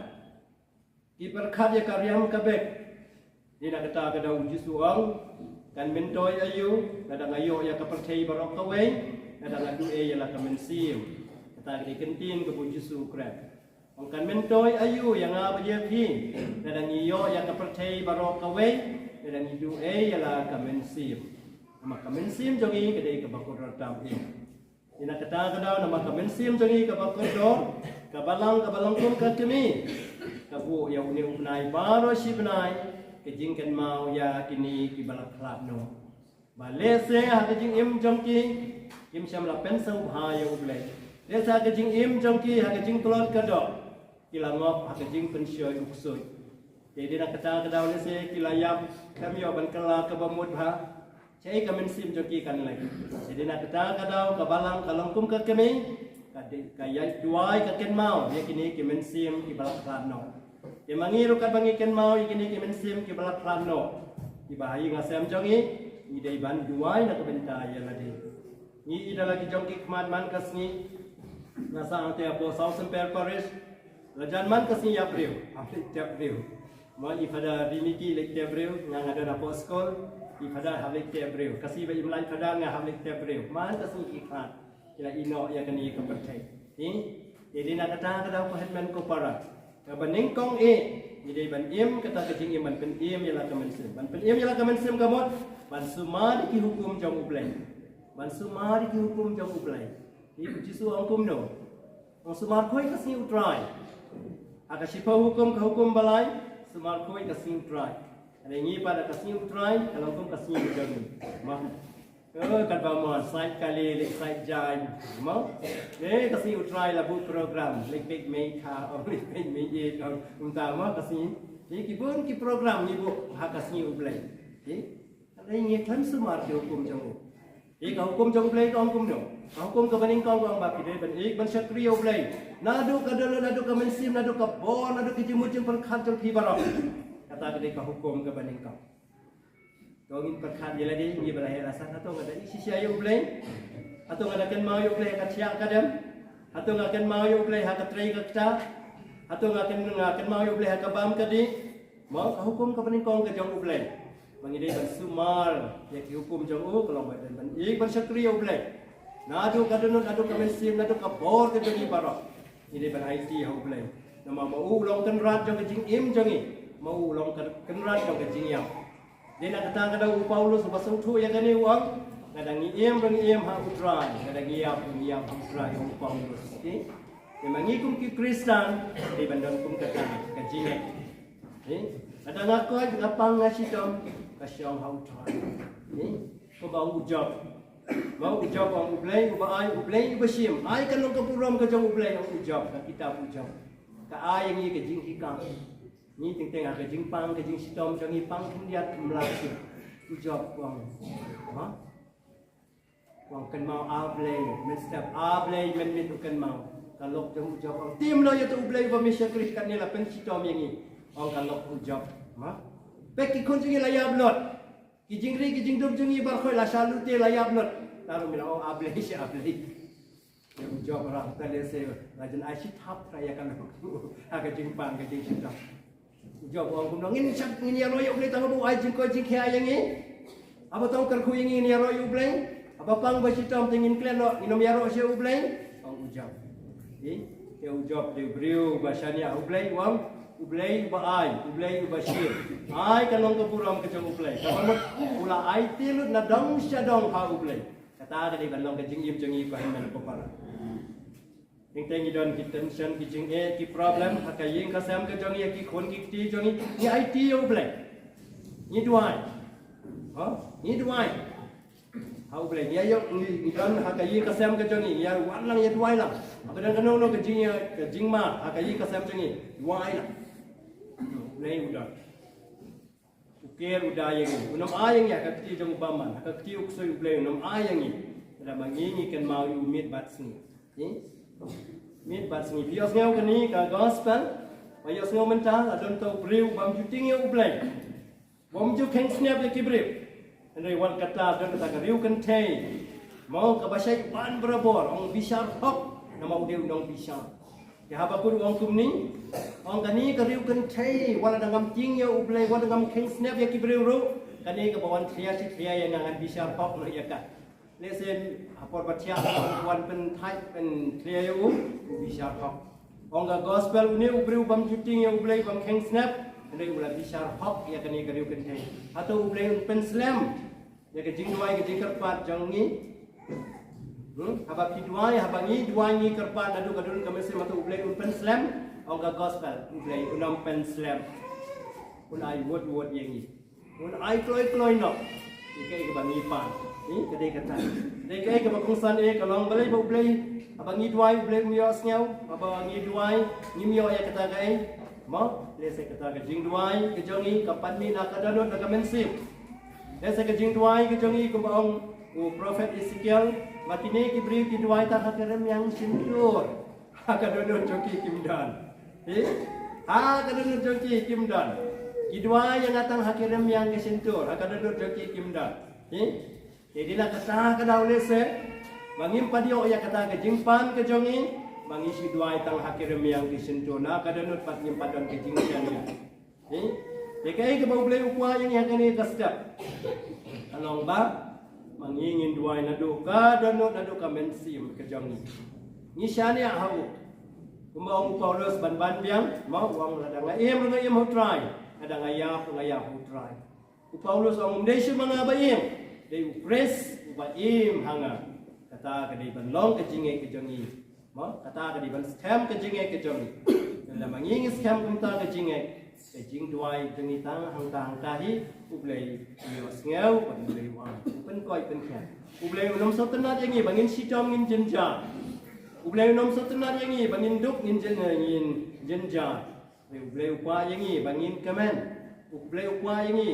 Ki pyrkhat ïa ka riam ka bek. Ina kata ka daw U Jisu ong, kan myntoi aïu, lada nga ïoh ïa ka pyrthei baroh kawei, lada nga duh ei ïa la ka mynsiem. Kata ka dei ka ktien kaba U Jisu u kren. Ong kan myntoi aïu ïa nga bad ïa phi, lada ngi ïoh ïa ka pyrthei baroh kawei, lada ngi duh ei ïa la ka mynsiem. Namar ka mynsiem jong ngi ka dei kaba kordor tam. Ina kata ka daw namar ka mynsiem jong ngi kaba kordor, ka balang, ka balang kum ka kmie. Ka buh ïa une u bnai baroh shi bnai, ka jingkynmaw ïa kine kiba la khlad noh. Ba lehse ha ka jingim jong ki, kim shym la pynsngewbha ïa U Blei. Lehse ha ka jingim jong ki, ha ka jingtlot ka doh, ki la ngop ha ka jingpynshoi u ksuid. Te dei na kata ka daw lehse ki la ïap, kam ïoh ban kylla kaba mut bha. Shaei ka mynsiem jong ki kan leit. Te dei na kata ka daw ka balang ka long kum ka kmie, ka dei, ka ïa duwai ka kynmaw ïa kine ki mynsiem kiba la khlad noh. Te ma ngi ruh katba ngi kynmaw ïa kine ki mynsiem kiba la khlad noh, kiba ha ïing ha sem jong ngi, ngi dei ban duwai na ka bynta ïa lade. Ngi i da la ki jong ki khmat man ka sngi. Nga sah hangtei hapoh South Saint Paul Parish. La jan man ka sngi ïap briew, hap leit tep briew. Mo i Father Rimiki leit tep briew, nga nga don hapoh skul. I Father hap leit tep briew. Ka sngi ba im lait Father nga hap leit tep briew. Man ka sngi ki khmat. Ki la ïehnoh ïa kane ka pyrthei. Te dei na kata ka daw ko hynmen ko para, kaba nyngkong eh, ngi dei ban im kata ka jingim ban pynim ïa la ka mynsiem. Ban pynim ïa la ka mynsiem ka mut ban sumar ïa ki hukum jong U Blei. Ban sumar ïa ki hukum jong U Blei. Te U Jisu ong kumno? Ong sumar khuid ka sngi U Trai. Ha ka shiphew hukum, ka hukum ba lai, sumar khuid ka sngi U Trai. Hynrei ngi pat ha ka sngi U Trai ka long kum ka sngi U Jong. Mo. Eh, katba mon, sait kali, leit sait jaiñ, mo. Eh, ka sngi U Trai la buh program, leit peit mei kha, ong leit peit mei ïeit, ong kumta, mo, ka sngi. Te ki bun ki program ngi buh ha ka sngi U Blei. Te, hynrei ngi khlem sumar ki hukum jong U. Te ka hukum jong U Blei ka ong kumno? Ka hukum kaba nyngkong ka ong ba phi dei ban ïeit ban shakri ïa U Blei. Naduh ka dohnud, naduh ka mynsiem, naduh ka bor, naduh ki jingmut jingpyrkhat jong phi baroh. Kata ka dei ka hukum kaba nyngkong. To ngin pyrkhat ïa lade, ngi ba la heh la sah, hato nga da ïeit shisha ïa U Blei? Hato nga da kynmaw ïa U Blei ha ka thiah ka dem? Hato nga kynmaw ïa U Blei ha ka trei ka ktah? Hato nga kyn, nga kynmaw ïa U Blei ha ka bam ka dih? Mo, ka hukum kaba nyngkong ka jong U Blei, ba ngi dei ban sumar ïa ki hukum jong U, ka long ba dei ban ïeit ban shakri ïa U Blei. Naduh ka dohnud, naduh ka mynsiem, naduh ka bor ka jong ngi baroh, ngi dei ban aiti ha U Blei. Namar ma U u long kynrad jong ka jingim jong ngi, ma U u long ka kynrad jong ka jingïap. Dei na kata ka daw u Paulus uba sngewthuh ïa kane u ong, lada ngi im ruh ngi im ha U Trai, lada ngi ïap ruh ngi ïap ha U Trai, u Paulus. Okey? Te ma ngi kum ki Khristan, dei ban don kum kata ka jingeh. Okey? Lada nga koit, nga pang, nga shitom, ka shong ha U Trai. Okey? Kumba ong u Job. Mo, u Job ong U Blei uba ai, U Blei uba shim. Ai ka nongkynmaw burom ka jong U Blei, ong u Job, ka kitab u Job. Ka ai ïa ngi ka jinghikai. Ngi teng teng ha ka jingpang, ka jingshitom jong ngi, pang khyndiat, kham lah shuh. U Job u ong, ha? U ong kynmaw A Blei, mynstep A Blei mynmiet u kynmaw. Ka lok jong u Job u ong, tim noh ïa uta U Blei uba me shakri, katne la pynshitom ïa ngi. U ong ka lok u Job. Ha? Peit ki khun jong ngi la ïap lut. Ki jingri ki jingdup jong ngi baroh la shah lute, la ïap lut. Tang ruh me la ong A Blei shi A Blei. U Job rah ta le se, la jan ai shi thap tra ïa ka long. Ha ka jingpang ka jingshitom. U Job ong kumno ngin shah ngin ïaroh ïa U Blei tang ba u ai jingkoit jingkhiah ïa ngi. Haba tang kyrkhu ïa ngi ngin ïaroh ïa U Blei. Haba pang ba shitom te ngin klet noh ngin ym ïaroh sha U Blei. Ong U Job. Te U Job te u briew ba shaniah ha U Blei u ong U Blei uba ai, U Blei uba shim. Ai ka long ka burom ka jong U Blei. Kaba mut u la aiti lut na dong sha dong ha U Blei. Kata ka dei ban long ka jingim jong ngi ko hynmen ko para. Teng teng ngi don ki tension ki jingeh ki problem ha ka ïing ka sem ka jong ngi, ki khun ki kti jong ngi, ngi aiti ïa U Blei. Ngi duwai. Ha? Ngi duwai. Ha U Blei ngi ïa ngi ngi don ha ka ïing ka sem ka jong ngi, ngi ïa wan lang ïa duwai lang. Haba don kano kano ka jing ka jingma ha ka ïing ka sem jong ngi, duwai lang. U Blei u don. U ker u da ïa ngi. Un ym ai ïa ngi ha ka kti jong u bymman, ha ka kti u ksuid U Blei un ym ai ïa ngi. Lada ma ngi ngi kynmaw ïa u miet bad sngi. Ngi? Miet bad sngi. Phi ïohsngew kane ka gospel. Phi ïohsngew mynta la don uto u briew bym ju tieng ïa U Blei. Bym ju kheiñ sniap ïa ki briew. Hynrei wat kata don kata ka riew kynthei. Mo kaba shait wan barabor ong bishar hok namar u dei u nongbishar. Te Habakuk u ong kumne, ong kane ka riew kynthei, wat la ngam tieng ïa U Blei, wat la ngam kheiñ sniap ïa ki briew ruh, kane kaba wan khia shi khia ïa nga ngan bishar hok noh ïa ka. Lehse ha por ba thiah wan pynthait pynkhia ïa u, u bishar hok. Ong ka gospel une u briew bym ju tieng ïa U Blei bym kheiñ sniap, hynrei u la bishar hok ïa kane ka riew kynthei. Hato U Blei un pynslem ïa ka jingduwai ka jingkyrpad jong ngi. Hmm? Haba phi duwai, haba ngi duwai ngi kyrpad naduh ka dohnud ka mynsiem, hato U Blei un pynslem? Ong ka gospel, U Blei un ym pynslem. Un ai wut wut ïa ngi. Un ai kloi kloi noh. Ïa kaei kaba ngi pan. Ni ka dei kata. Dei kaei kaba kongsan eh ka long balei ba U Blei. Haba ngi duwai U Blei um ïohsngew. Haba ngi duwai ngim ïoh ïa kata kaei. Mo, lehse kata ka jingduwai ka jong ngi ka pan mih na ka dohnud na ka mynsiem. Lehse ka jingduwai ka jong ngi kumba ong u prophet Ezekiel, ma kine ki briew ki duwai tang ha ka rmiang shyntur. Ha ka dohnud jong ki kim don. Eh? Ha ka dohnud jong ki kim don. Ki duwai ïa nga tang ha ka rmiang ka shyntur. Ha ka dohnud jong ki kim don. Eh? Te dei na kata ka daw lehse ba ngim pat ïoh ïa kata ka jingpan ka jong ngi. Ba ngi shu duwai tang ha ka rmiang ka shyntur. Na ka dohnud pat ngim pat don ka jingshaniah. Te kaei kaba U Blei u kwah ïa ngi ha kane ka step? Ka long ba ma ngi ngin duwai naduh ka dohnud naduh ka mynsiem ka jong ngi. Ngi shaniah ha u. Kumba ong u Paulus ban ban biang, ma u ong lada nga im ruh nga im ha u Trai, lada nga ïap ruh nga ïap ha u Trai. U Paulus ong um dei shuh ma nga ba im, dei u Khrist uba im ha nga. Kata ka dei ban long ka jingngeit ka jong ngi. Mo, kata ka dei ban skhem ka jingngeit ka jong ngi. Lada ma ngi ngi skhem kumta ka jingngeit, ka jingduwai jong ngi tang hangta hangta hi, U Blei u ïohsngew bad U Blei u ai, u pynkoit pynkheiñ. U Blei un ym sngewtynnat ïa ngi ba ngin shitom ngin jynjar. U Blei un ym sngewtynnat ïa ngi ba ngin duk ngin jyn ngin jynjar. U Blei u kwah ïa ngi ba ngin kmen. U Blei u kwah ïa ngi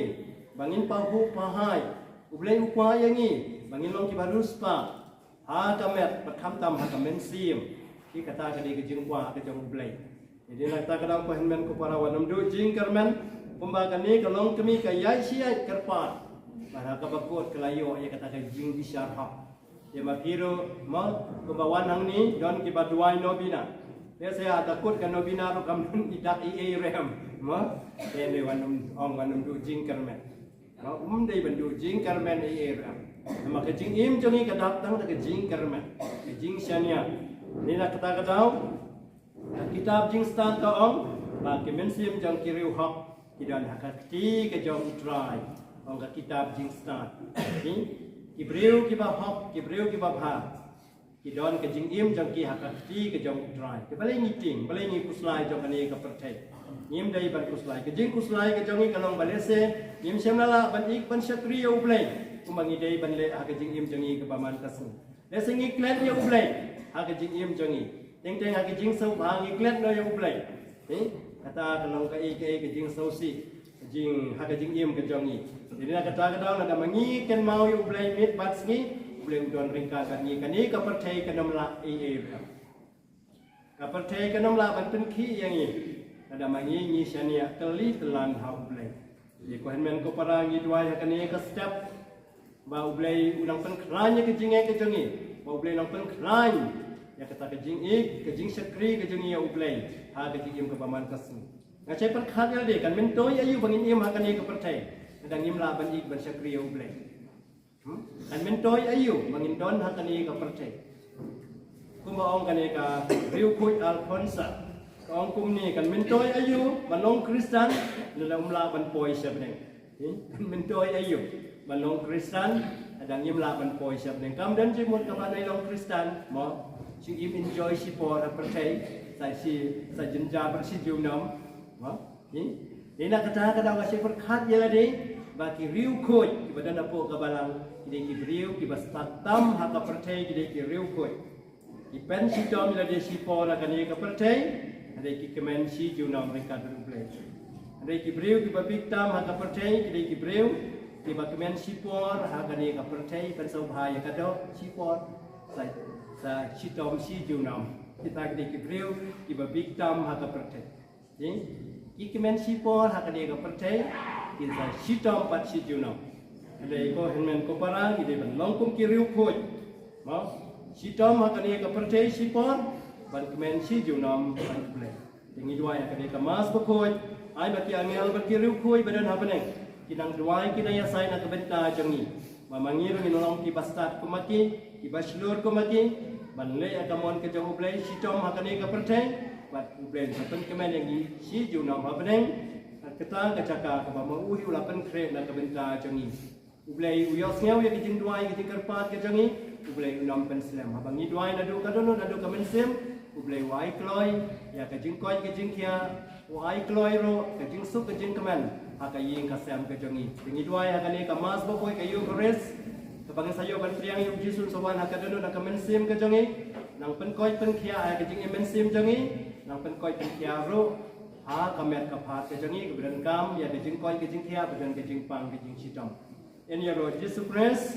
ba ngin pahuh pahai. U Blei u kwah ïa ngi ba ngin long kiba riewspah ha ka met bad khamtam ha ka mynsiem. Te kata ka dei ka jingkwah ka jong U Blei. Te dei na kata ka daw ko hynmen ko para, wat nym duh jingkyrmen. Kumba kane ka longkmie ka ïaid shi ïaid kyrpad bad ha kaba kut ka la ïoh ïa kata ka jingbishar hok. Te ma phi ruh mo, kumba wan hangne don kiba duwai novena. Te sa ïa da kut ka novena ruh kam don i dak i ei ruh em mo. Te dei wat nym ong wat nym duh jingkyrmen. Ba um dei ban duh jingkyrmen ei ei ruh em. Namar ka jingim jong ngi ka dap tang da ka jingkyrmen, ka jingshaniah. Dei na kata ka daw ka kitab Jingstad ka ong ba ki mynsiem jong ki riewhok ki don ha ka kti ka jong U Trai. Ong ka kitab Jingstad. Ki, ki briew kiba hok, ki briew kiba bha, ki don ka jingim jong ki ha ka kti ka jong U Trai. Te balei ngi tieng, balei ngi khuslai jong kane ka pyrthei? Ngim dei ban khuslai. Ka jingkhuslai ka jong ngi ka long ba lehse ngim shym la lah ban ïeit ban shakri ïa U Blei kumba ngi dei ban leh ha ka jingim jong ngi kaba man ka sngi. Lehse ngi klet ïa U Blei ha ka jingim jong ngi. Teng teng ha ka jingsngewbha ngi klet noh ïa U Blei. Eh, kata ka long kaei kaei ka jingsngewsih ka jing ha ka jingim ka jong ngi. Te dei na kata ka daw lada ma ngi kynmaw ïa U Blei miet bad sngi, U Blei u don ryngkat bad ngi. Kane ka pyrthei kan ym lah ei ei ruh. Ka pyrthei kan ym lah ban pynkhih ïa ngi lada ma ngi ngi shaniah kylli kyllan ha U Blei. Te ko hynmen ko para, ngi duwai ha kane ka step ba U Blei u nang pynkhlaiñ ïa ka jingngeit ka jong ngi, ba U Blei u nang pynkhlaiñ Kata ka jingïeit, ka jingshakri ka jong ngi ïa U Blei ha ka jingim kaba man ka sngi. Nga shait pyrkhat ïa lade, kan myntoi aïu ba ngin im ha kane ka pyrthei lada ngim lah ban ïeit ban shakri ïa U Blei? Hmm? Kan myntoi aïu ba ngin don ha kane ka pyrthei? Kumba ong kane ka riewkhuid Alphonsa, ka ong kumne, kan myntoi aïu ban long Khristan lada ym lah ban poi sha bneng? Hmm? Kan myntoi aïu ban long Khristan lada ngim lah ban poi sha bneng? Kam don jingmut kaba nai long Khristan, mo? Shu im enjoy shipor ha pyrthei, sa shi, sa jynjar bad shi junom, mo? Ni, ni na kata ka daw nga shait pyrkhat ïa lade ba ki riewkhuid kiba don hapoh ka balang ki dei ki briew kiba stad tam ha ka pyrthei, ki dei ki riewkhuid. Ki pynshitom ïa lade shipor ha kane ka pyrthei, hynrei ki kmen shi junom ryngkat bad U Blei. Hynrei ki briew kiba bieit tam ha ka pyrthei ki dei ki briew kiba kmen shipor ha kane ka pyrthei, pynsngewbha ïa ka dok, shipor, sa, sa shitom shi junom. Kita ki dei ki briew kiba bieit tam ha ka pyrthei. Ki, ki kmen shipor ha kane ka pyrthei, ki sa shitom pat shi junom. Hynrei ko hynmen ko para, ngi dei ban long kum ki riewkhuid, mo? Shitom ha kane ka pyrthei shipor, ban kmen shi junom bad U Blei. Te ngi duwai ha kane ka Mass bakhuid, ai ba ki angel bad ki riewkhuid ba don ha bneng ki nang duwai, ki nang ïasai na ka bynta jong ngi, ba ma ngi ruh ngin long kiba stad kum ma ki, kiba shlur kum ma ki, ban leh ïa ka mon ka jong U Blei shitom ha kane ka pyrthei, bad U Blei un sa pynkmen ïa ngi shi junom ha bneng. Kata ka jaka kaba ma u hi u la pynkhreh na ka bynta jong ngi. U Blei u ïohsngew ïa ka jingduwai, ka jingkyrpad ka jong ngi. U Blei un ym pynslem. Haba ngi duwai naduh ka dohnud, naduh ka mynsiem, U Blei u ai kloi ïa ka jingkoit ka jingkhiah, u ai kloi ruh ka jingsuk ka jingkmen ha ka ïing ka sem ka jong ngi. Te ngi duwai ha kane ka Mass bakhuid, ka Eucharist, kaba ngi sa ïoh ban pdiang ïa U Jisu un sa wan ha ka dohnud, ha ka mynsiem ka jong ngi. Nang pynkoit pynkhiah ïa ka jingim mynsiem jong ngi. Nang pynkoit pynkhiah ruh ha ka met ka phad ka jong ngi kaba donkam ïa ka jingkoit ka jingkhiah, ba don ka jingpang ka jingshitom. Ïa ka roi Jisu Khrist.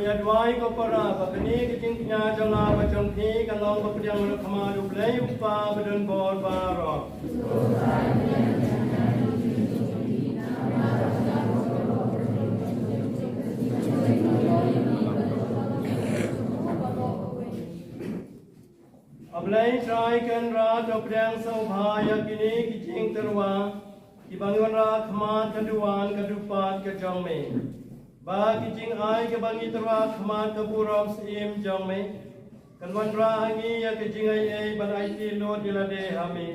Duwai ko para ba kane ka jingkñia jong nga bad jong phi kan long ba pdiang ïa u khmat U Blei U Kpa badonbor baroh. A Blei Trai Kynrad, to pdiang sngewbha ïa kine ki jingtyrwa kiba ngi wanrah khmat ka duwan ka dupat ka jong me. Ba ki jingai kiba ngi tyrwa khmat ka burom syiem jong me kan wanrah ha ngi ïa ka jingai ei ban aiti lut ïa lade ha me,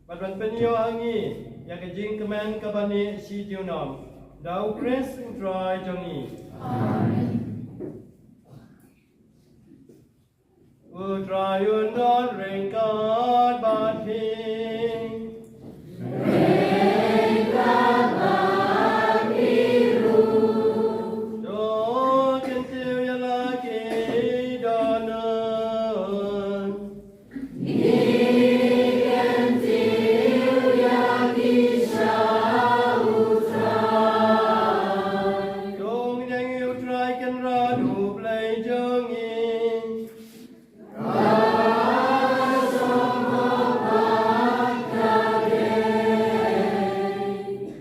bad ban pynïoh ha ngi ïa ka jingkmen kaba neh shi junom. Da U Khrist U Trai jong ngi. Amen. U Trai un don ryngkat bad phi. Ryngkat bad phi ruh. To kyntiew ïa la ki dohnud. Ngi kyntiew ïa ki sha U Trai. To ngin ïeng ïa U Trai Kynrad U Blei jong ngi.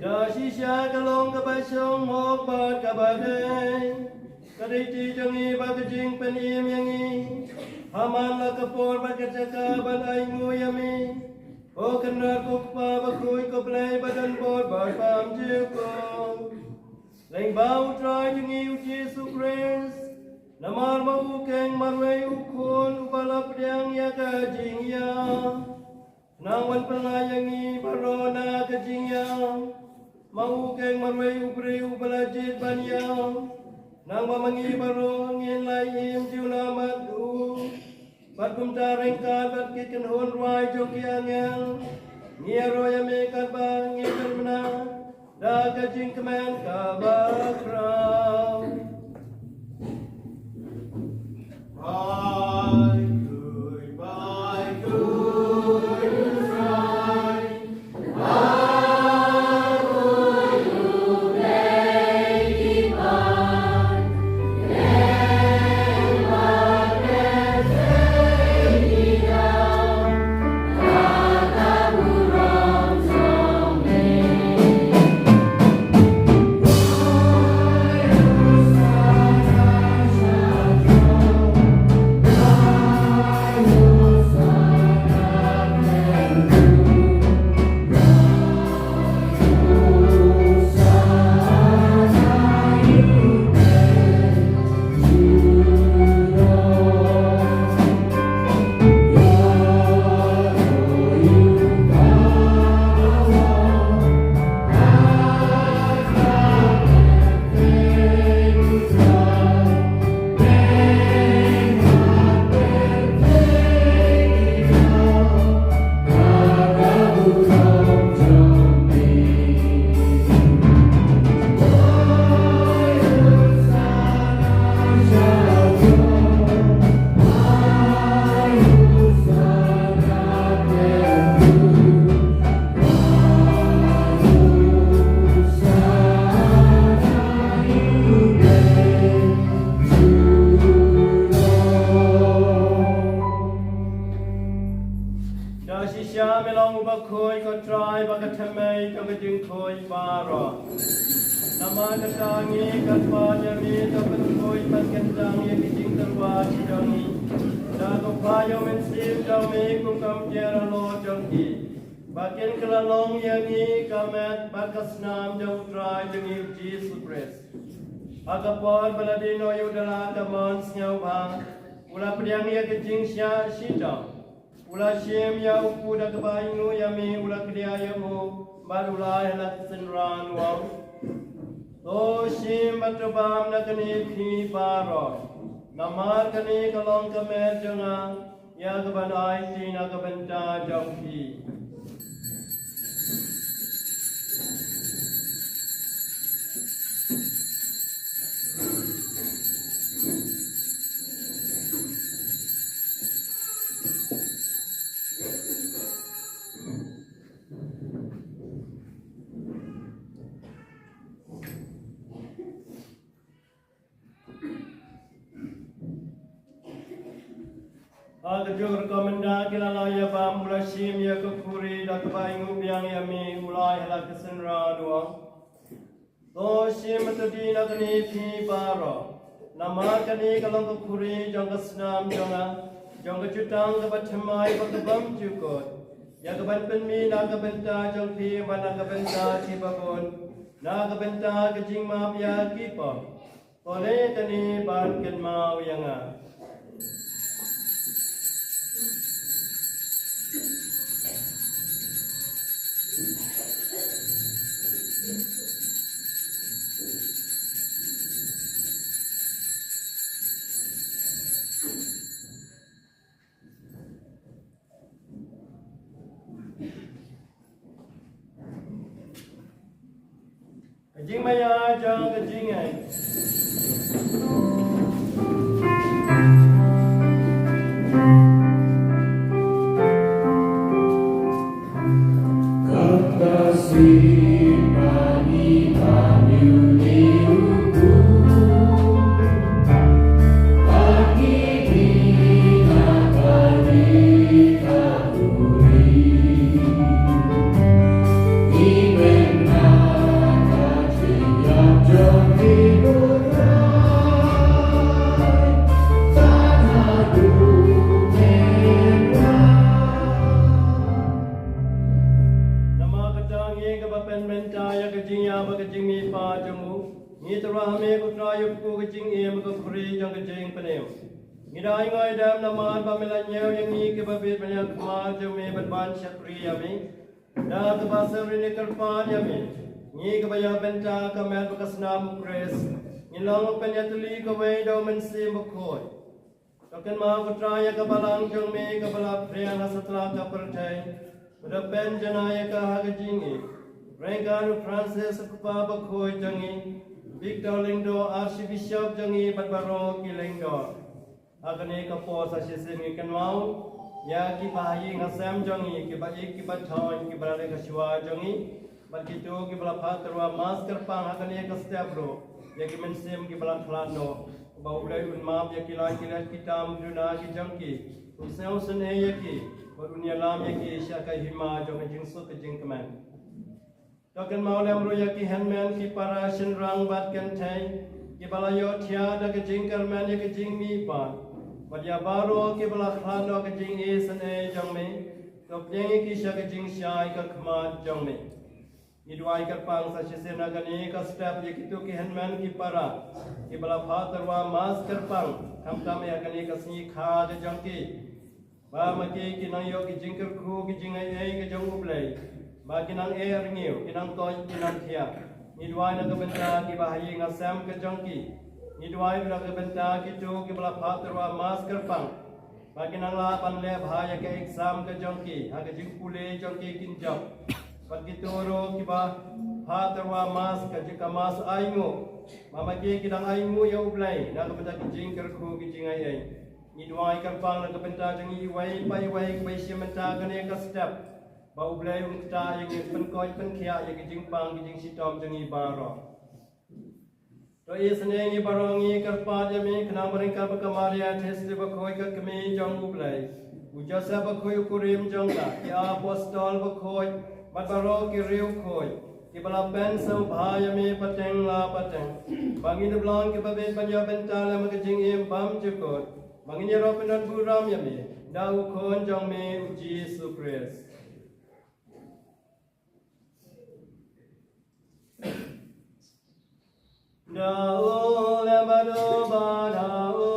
Da shisha ka long kaba shong hok bad kaba dei. Ka dei ti jong ngi bad ka jingpynim ïa ngi. Ha man la ka por bad ka jaka ban ainguh ïa me. Ko Kynrad ko Kpa bakhuid ko Blei badonbor bad bymjukut. Lyngba U Trai jong ngi U Jisu Khrist. Namar ba u keng marwei u khun uba la pdiang ïa ka jingïap. Nang wan pynlait ïa ngi baroh na ka jingïap. Ma u keng marwei u briew uba la jied ban ïap. Nang ba ma ngi baroh ngin lait im junom bad u. Bad kumta ryngkat bad ki kynhun rwai jong ki angel. Ngi ïaroh ïa me katba ngi kyrmen. Da ka jingkmen kaba khraw. Bai khuid, bai khuid, bai khuid, bai khuid, Da shisha me long uba khuid ko Trai ba ka thymmei jong ka jingkhuid baroh. Namar kata ngi kan pan ïa me ka pynkhuid ban kyntang ïa ki jingtyrwa ki jong ngi. Da ka Kpa Mynsiem jong me kum ka mthiang halor jong ki. Ba kin kylla long ïa ngi ka met bad ka snam jong U Trai jong ngi U Jisu Khrist. Ha ka por ba la die noh ïa u da la ka mon sngewbha. U la pdiang ïa ka jingshah shitom. U la shim ïa u kup da kaba ainguh ïa me, u la kdiah ïa u, bad u la ai ha la ka synran u ong. To shim bad to bam na kane phi baroh. Namar kane ka long ka met jong nga, ïa kaban aiti na ka bynta jong phi. Ha kajuh ka rukom mynta ki la lah ïa bam, u la shim ïa ka khuri, da kaba ainguh biang ïa me u la ai ha la ka synran, u ong: To shim bad to die na kane phi baroh, namar kane ka long ka khuri jong ka snam jong nga, jong ka jutang kaba thymmai bad ka bymjukut, ïa kaban pynmih na ka bynta jong phi bad na ka bynta kiba bun, na ka bynta ka jingmap ïa ki pop. To leh kane ban kynmaw ïa nga. Ka jingmaïa jong ka jingngeit. Namar kata ngi kaba pynmynta ïa ka jingïa bad ka jingmihpat jong u, ngi tyrwa ha me ko Trai, ïa ka jingim, ka khuri jong ka jingpynim. Ngi da ai nguh ïa me namar ba me la ñiew ïa ngi kiba bit ban ïakhmat jong me bad ban shakri ïa me. Da kaba syriem ngi kyrpad ïa me, ngi kiba ïa bynta ka met bad ka snam u Khrist, ngi long pynïatylli kawei da u Mynsiem Bakhuid. To kynmaw ko Trai ïa ka balang jong me kaba la phriang ha satlak ka pyrthei, bad pynjanai ïa ka ha ka jingim. Ryngkat u Francis u kpa bakhuid jong ngi, Victor Lyngdoh Archbishop jong ngi bad baroh ki lyngdoh. Ha kane ka por sa shisien ngi kynmaw ïa kiba ha ïing ha sem jong ngi, kiba ïeit kiba thoh, kiba la leh ka shuwa jong ngi, bad kito kiba la phah tyrwa mass kyrpang ha kane ka step ruh, ïa ki mynsiem kiba la khlad noh, ba U Blei un map ïa ki lait ki lait ki tam ki duna ki jong ki, un sngewsynei ïa ki, bad un ïalam ïa ki sha ka hima jong ka jingsuk ka jingkmen. To kynmaw lem ruh ïa ki hynmen ki para shynrang bad kynthei, kiba la ïohthiah da ka jingkyrmen ïa ka jingmihpat, bad ïa baroh kiba la khlad noh ka jingisynei jong me, to pdiang ïa ki sha ka jingshai ka khmat jong me. Ngi duwai kyrpang sa shisien ha kane ka step ïa kito ki hynmen ki para, kiba la phah tyrwa mass kyrpang, khamtam ïa kane ka sngi kha ka jong ki. Ba ma ki ki nang ïoh ki jingkyrkhu ki jingai ei ka jong U Blei. Ba ki nang eh rngiew, ki nang koit, ki nang thiah. Ngi duwai na ka bynta kiba ha ïing ha sem ka jong ki. Ngi duwai na ka bynta kito kiba la phah tyrwa mass kyrpang, ba ki nang lah ban leh bha ïa ka exam ka jong ki, ha ka jingpule jong ki kin jop. Bad kito ruh kiba phah tyrwa mass ka jong ka mass ainguh, ba ma ki ki dang ainguh ïa U Blei na ka bynta ki jingkyrkhu ki jingai ei. Ngi duwai kyrpang na ka bynta jong ngi iwei pa iwei kiba ïashim bynta kane ka step, ba U Blei un ktah ïa ngi, pynkoit pynkhiah ïa ki jingpang ki jingshitom jong ngi baroh. To isynei ngi baroh, ngi kyrpad ïa me khnang ba ryngkat bad ka Maria Theisotti bakhuid ka kmie jong U Blei, u Joseph bakhuid u kurim jong ka, ki apostol bakhuid, bad baroh ki riewkhuid, kiba la pynsngewbha ïa me pateng la pateng, ba ngin ym long kiba bit ban ïoh bynta lem ha ka jingim bymjukut, ba ngin ïarap ban don burom ïa me da u Khun jong me u Jisu Khrist. Da u lem bad u bad ha u,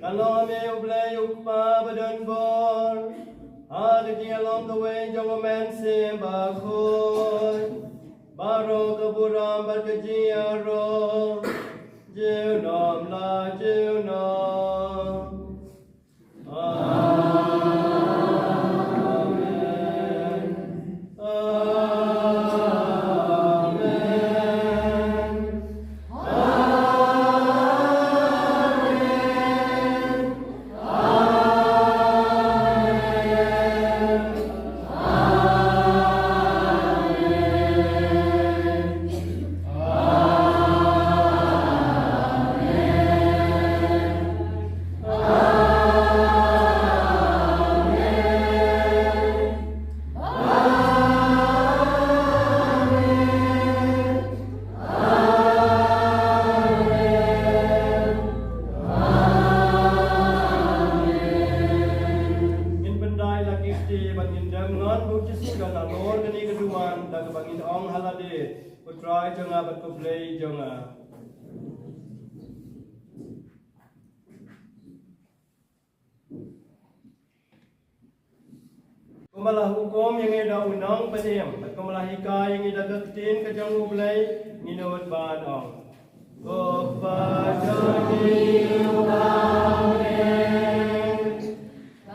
kan long ha me U Blei U Kpa badonbor, ha ka jingïalong kawei jong U Mynsiem Bakhuid, baroh ka burom bad ka jingïaroh, junom la junom. Amen. Amen. Amen. Trai jong nga bad U Blei jong nga. Kumba la hukum ïa ngi da u Nongpynim, bad kumba la hikai ïa ngi da ka ktien ka jong U Blei, ngin nud ban ong. Ko Kpa jong ngi uba ha bneng,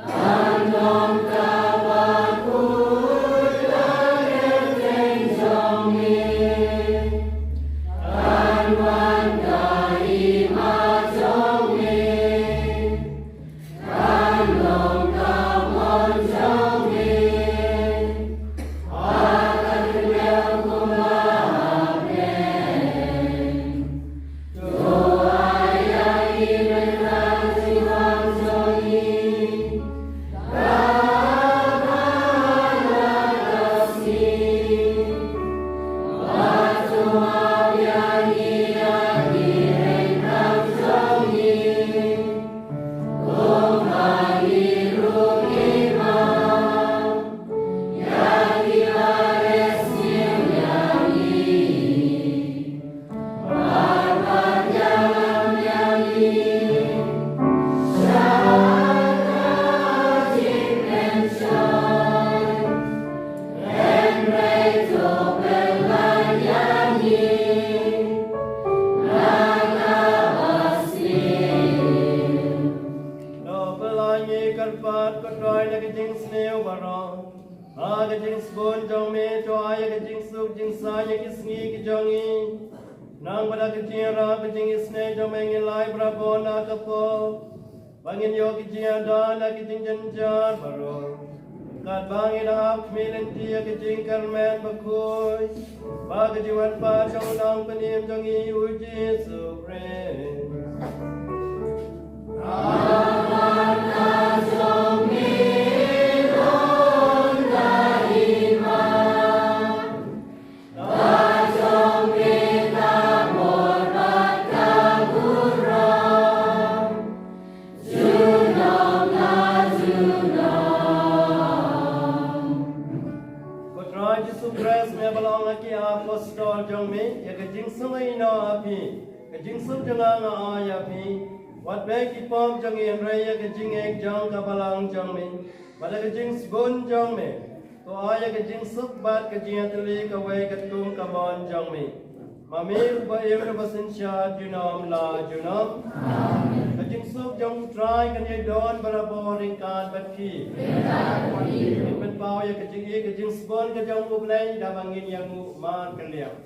kan long kaba khuid ka kyrteng jong me. Kan wan ka hima jong me. Kan long ka mon jong me ha ka khyndew kumba ha bneng. To ai ïa ngi rynsan ka jiwang jong ngi kaba ha la ka sngi, bad to map ïa ngi ïa ki ryngkang jong ngi, kumba ngi ruh ngi map ïa kiba rescue ïa ngi. Bad ban ïalam ïa ngi sha ka jingpynshoi, hynrei to pynlait ïa ngi na kaba sniew. To pynlait ngi kyrpad, ko Trai, na ka jingsniew baroh. Ha ka jingsbun jong me, to ai ïa ka jingsuk jingsaiñ ïa ki sngi ki jong ngi. Nangta da ka jingïarap ka jingisynei jong me, ngin lait barabor na ka pop, ba ngin ïoh ka jingïada na ka jingjynjar baroh, katba ngin ap khmih lynti ïa ka jingkyrmen bakhuid bad ka jingwan pat jong u Nongpynim jong ngi, U Jisu Khrist. Ko Trai Jisu Khrist, me ba la ong ha ki apostol jong me, ïa ka jingsuk nga ïehnoh ha phi, ka jingsuk jong nga nga ai ïa phi. Wat beh ïa ki pop jong ngi, hynrei ïa ka jingngeit jong ka balang jong me. Bad da ka jingsbun jong me, to ai ïa ka jingsuk bad ka jingïatylli kawei katkum ka mon jong me. Ma me uba im, uba synshar junom la junom. Amen. Ka jingsuk jong U Trai kan ïadon barabor ryngkat bad phi. Ryngkat bad phi. Ngin pynpaw ïa ka jingïeit ka jingsbun ka jong U Blei, da ba ngin ïanguh markylliang.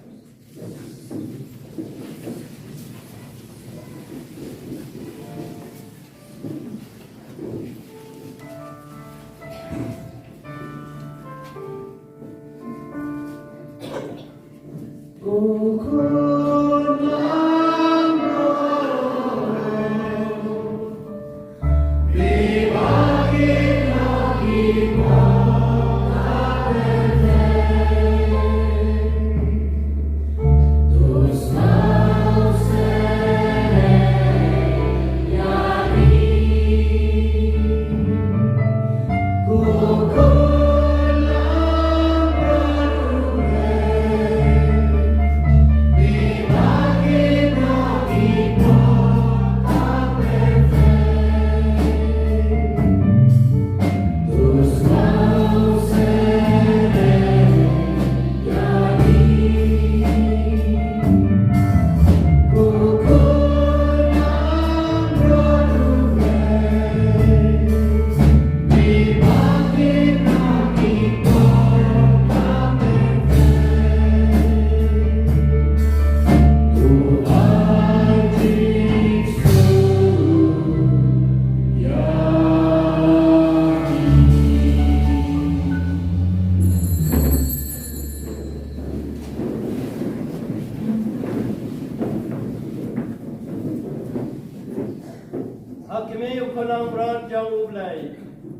Ha khmih, ko Nongbrot jong U Blei.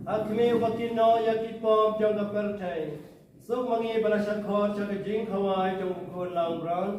Ha khmih, uba kynnoh ïa ki pop jong ka pyrthei. Suk ma ngi ba la shah khot sha ka jingkhawai jong U Khun Langbrot.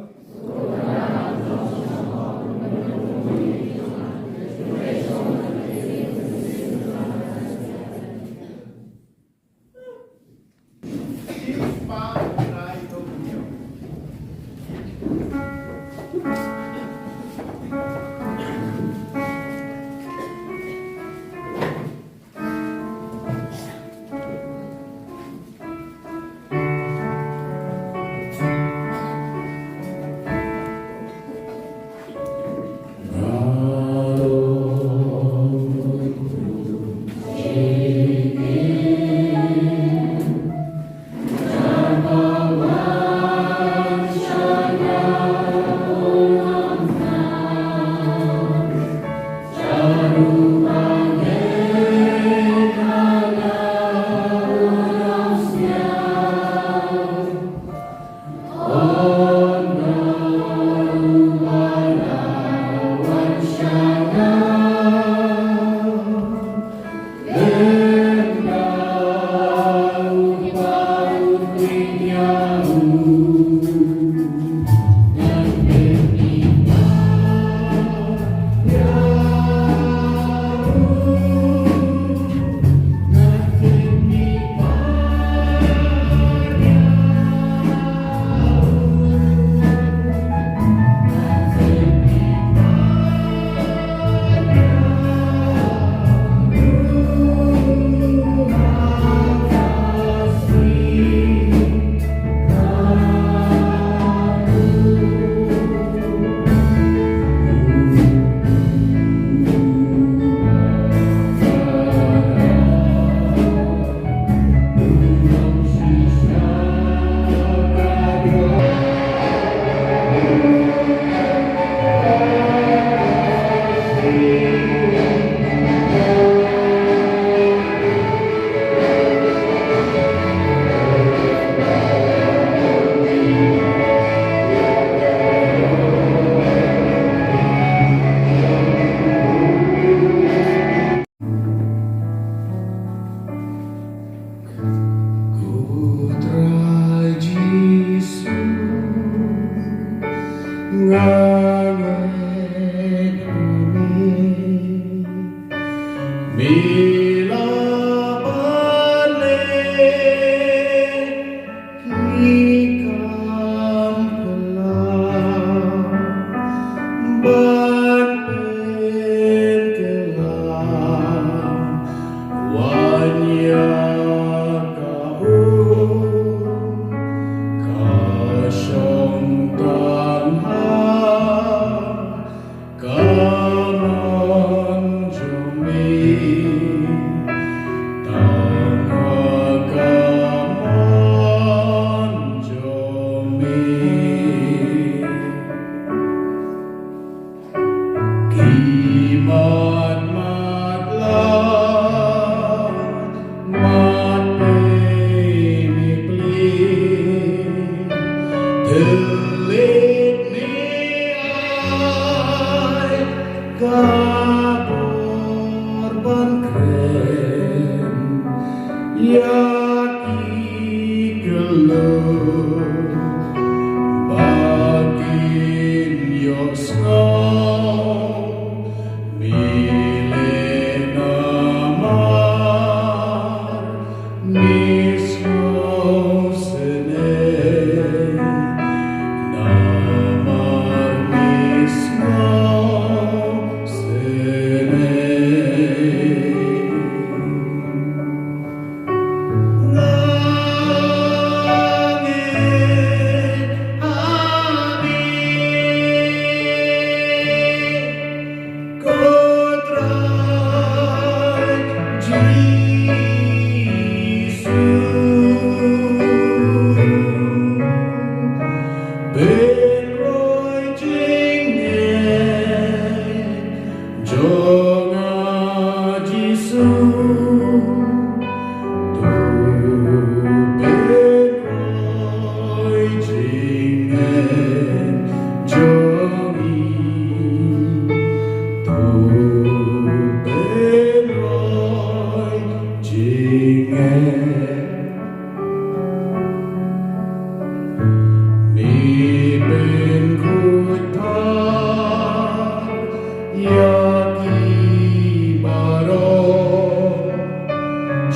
Mi la ban leh ki kam phylla ban pynkylla wan ïa ka um ka shong tang ha ka mon jong me, tang ha ka mon jong me. Ki mat mat la mat pei me pli. Thylliej me ai ka bor ban kren ïa ki kylluid ba kin ïohsngew. Mi leh namar mi sngewsynei, namar mi sngewsynei. Nga ngeit ha me, ko Trai Jisu. Pynroi jingngeit jong nga Jisu. To pynroi jingngeit jong ngi. To pynroi jingngeit. Me pynkhuid than ïa ki baroh,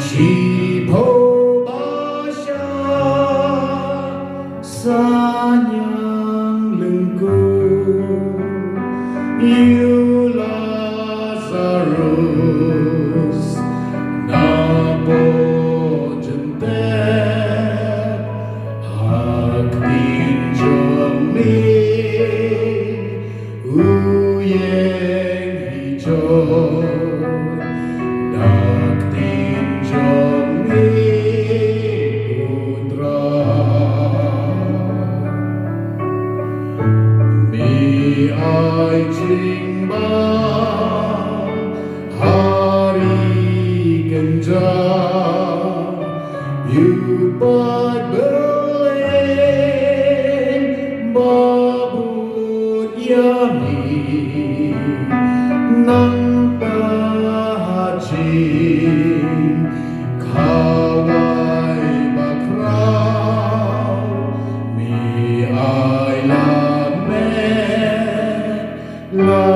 shiphew ba sha saniang lyngkhuh, ïa u Lasarus na poh jynter. Ha ktien jong me u ïeng hi jot, da ktien jong me u Trai. Me ai jingbam ha ri kynja, ïoh pat byllieng ba bud ïa me, nangta ha jingkhawai bakhraw, me ai lamet la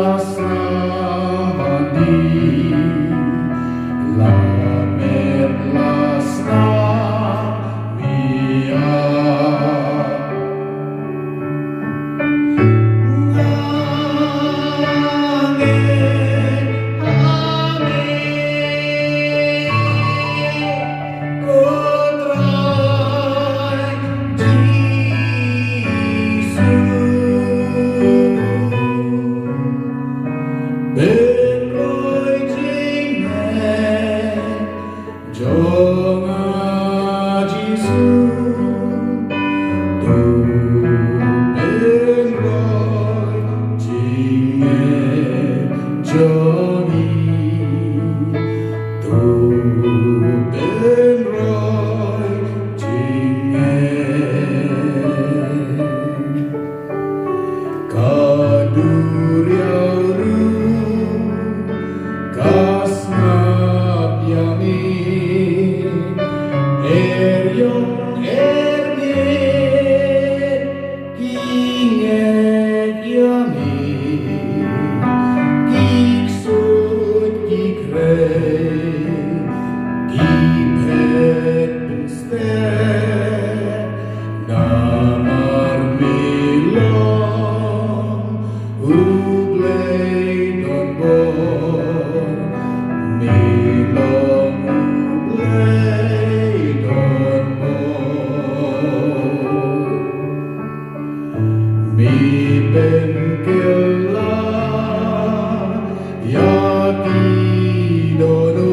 Ki dodo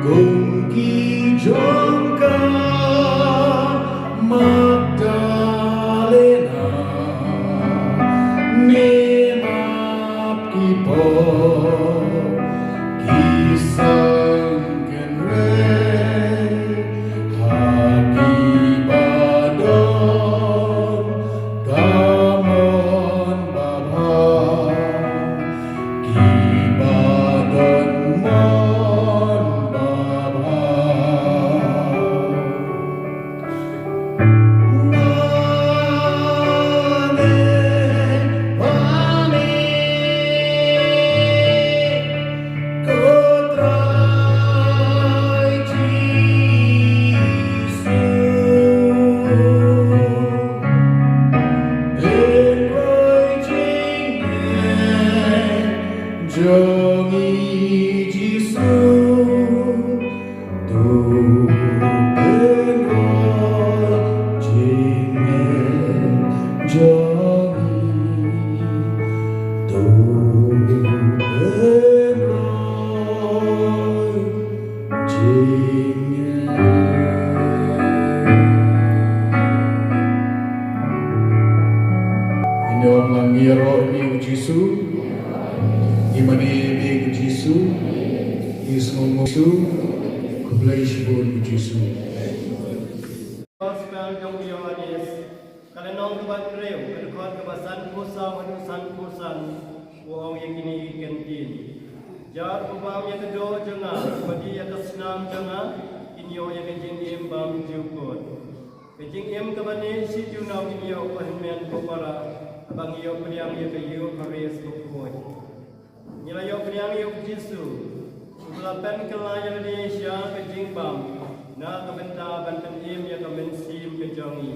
kum ki jong ka Magdalena, ne map ki pop ki seng kynrei, ha ki ba don ka mon babha, ki ba don mon babha. Amen, amen. Ko Trai Jisu, pynroi jingeh jong ngi Jisu, to pynroi jingeh jong ngi, to pynroi jingeh. Ngin ïa ong lang, ngi ïaroh ïa me ko Jisu, ngi mane ïa me ko Jisu, ngi sngewnguh Jisu. Khublei shibun ko Jisu. Gospel jong u Ïoannis, ka lynnong kaba hynriew, ka dkhot kaba sanphew saw haduh sanphew san, u ong ïa kine ki kyntien. Jar uba bam ïa ka doh jong nga, uba dih ïa ka snam jong nga, kin ïoh ïa ka jingim bymjukut. Ka jingim kaba neh shi junom kin ïoh ko hynmen ko para, haba ngi ïoh pdiang ïa ka Ïukharist bakhuid. Ngi la ïoh pdiang ïa u Jisu, uba la pynkylla ïa lade sha ka jingbam, na ka bynta ban pynim ïa ka mynsiem ka jong ngi.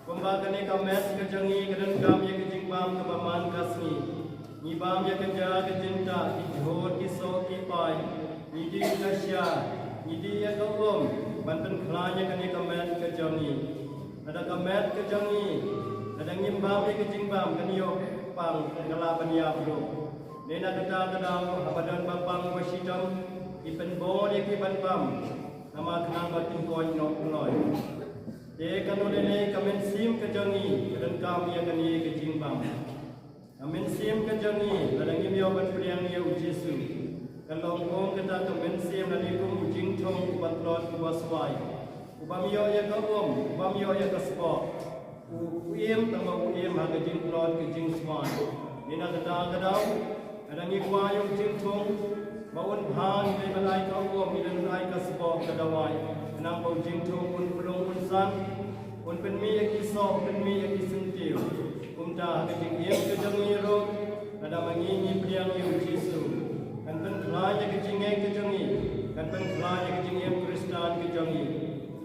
Kumba kane ka met ka jong ngi ka donkam ïa ka jingbam kaba man ka sngi, ngi bam ïa ka ja ka jinta, ki jhur, ki soh, ki pai, ngi dih ïa ka sha, ngi dih ïa ka um, ban pynkhlaiñ ïa kane ka met ka jong ngi. Lada ka met ka jong ngi, lada ngim bam ïa ka jingbam, kan ïoh pang, kan lah ban ïap ruh. Dei na kata ka daw, haba don ba pang ba shitom, ngi pynbor ïa ki ban bam, namar khnang ba kin koit noh kloi. Te kano lei lei ka mynsiem ka jong ngi, ka donkam ïa kane ka jingbam. Ka mynsiem ka jong ngi, lada ngim ïoh ban pdiang ïa u Jisu, ka long kum kata ka mynsiem lane kum u jingthung uba tlot uba swai, u bym ïoh ïa ka um, u bym ïoh ïa ka sboh. U, u im tang ba u im ha ka jingtlot ka jingswai. Dei na kata ka daw, lada ngi kwah ïa u jingthung ba un bha, ngi dei ban ai ka um, ngi dei ban ai ka sboh, ka dawai, khnang ba u jingthung un plung un san, un pynmih ïa ki soh, un pynmih ïa ki syntiew. Kumta ha ka jingim ka jong ngi ruh, lada ma ngi ngi pdiang ïa u Jisu, kan pynkhlaiñ ïa ka jingngeit ka jong ngi, kan pynkhlaiñ ïa ka jingim Khristan ka jong ngi,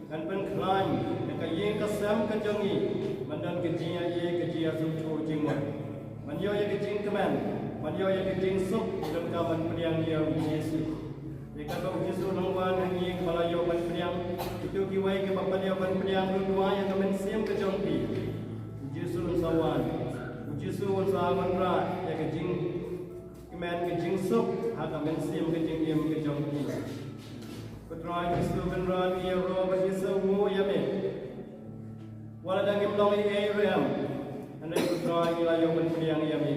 kan pynkhlaiñ ïa ka ïing ka sem ka jong ngi ban don ka jingïaid, ka jingïasngewthuh jingmut, ban ïoh ïa ka jingkmen, ban ïoh ïa ka jingsuk, donkam ban pdiang ïa u Jisu. Ïa kaba u Jisu u la wan ha ngi kiba la ïoh ban pdiang, kito kiwei kiba pynïoh ban pdiang, to duwai ïa ka mynsiem ka jong phi. U Jisu un sa wan. U Jisu un sa wanrah ïa ka jingkmen, ka jingsuk ha ka mynsiem, ka jingim ka jong phi. Ko Trai Jisu Kynrad, ngi ïaroh bad ngi sngewbha ïa me. Wat la dang ngim long ei ei ruh em, hynrei ko Trai ngi la ïoh ban pdiang ïa me.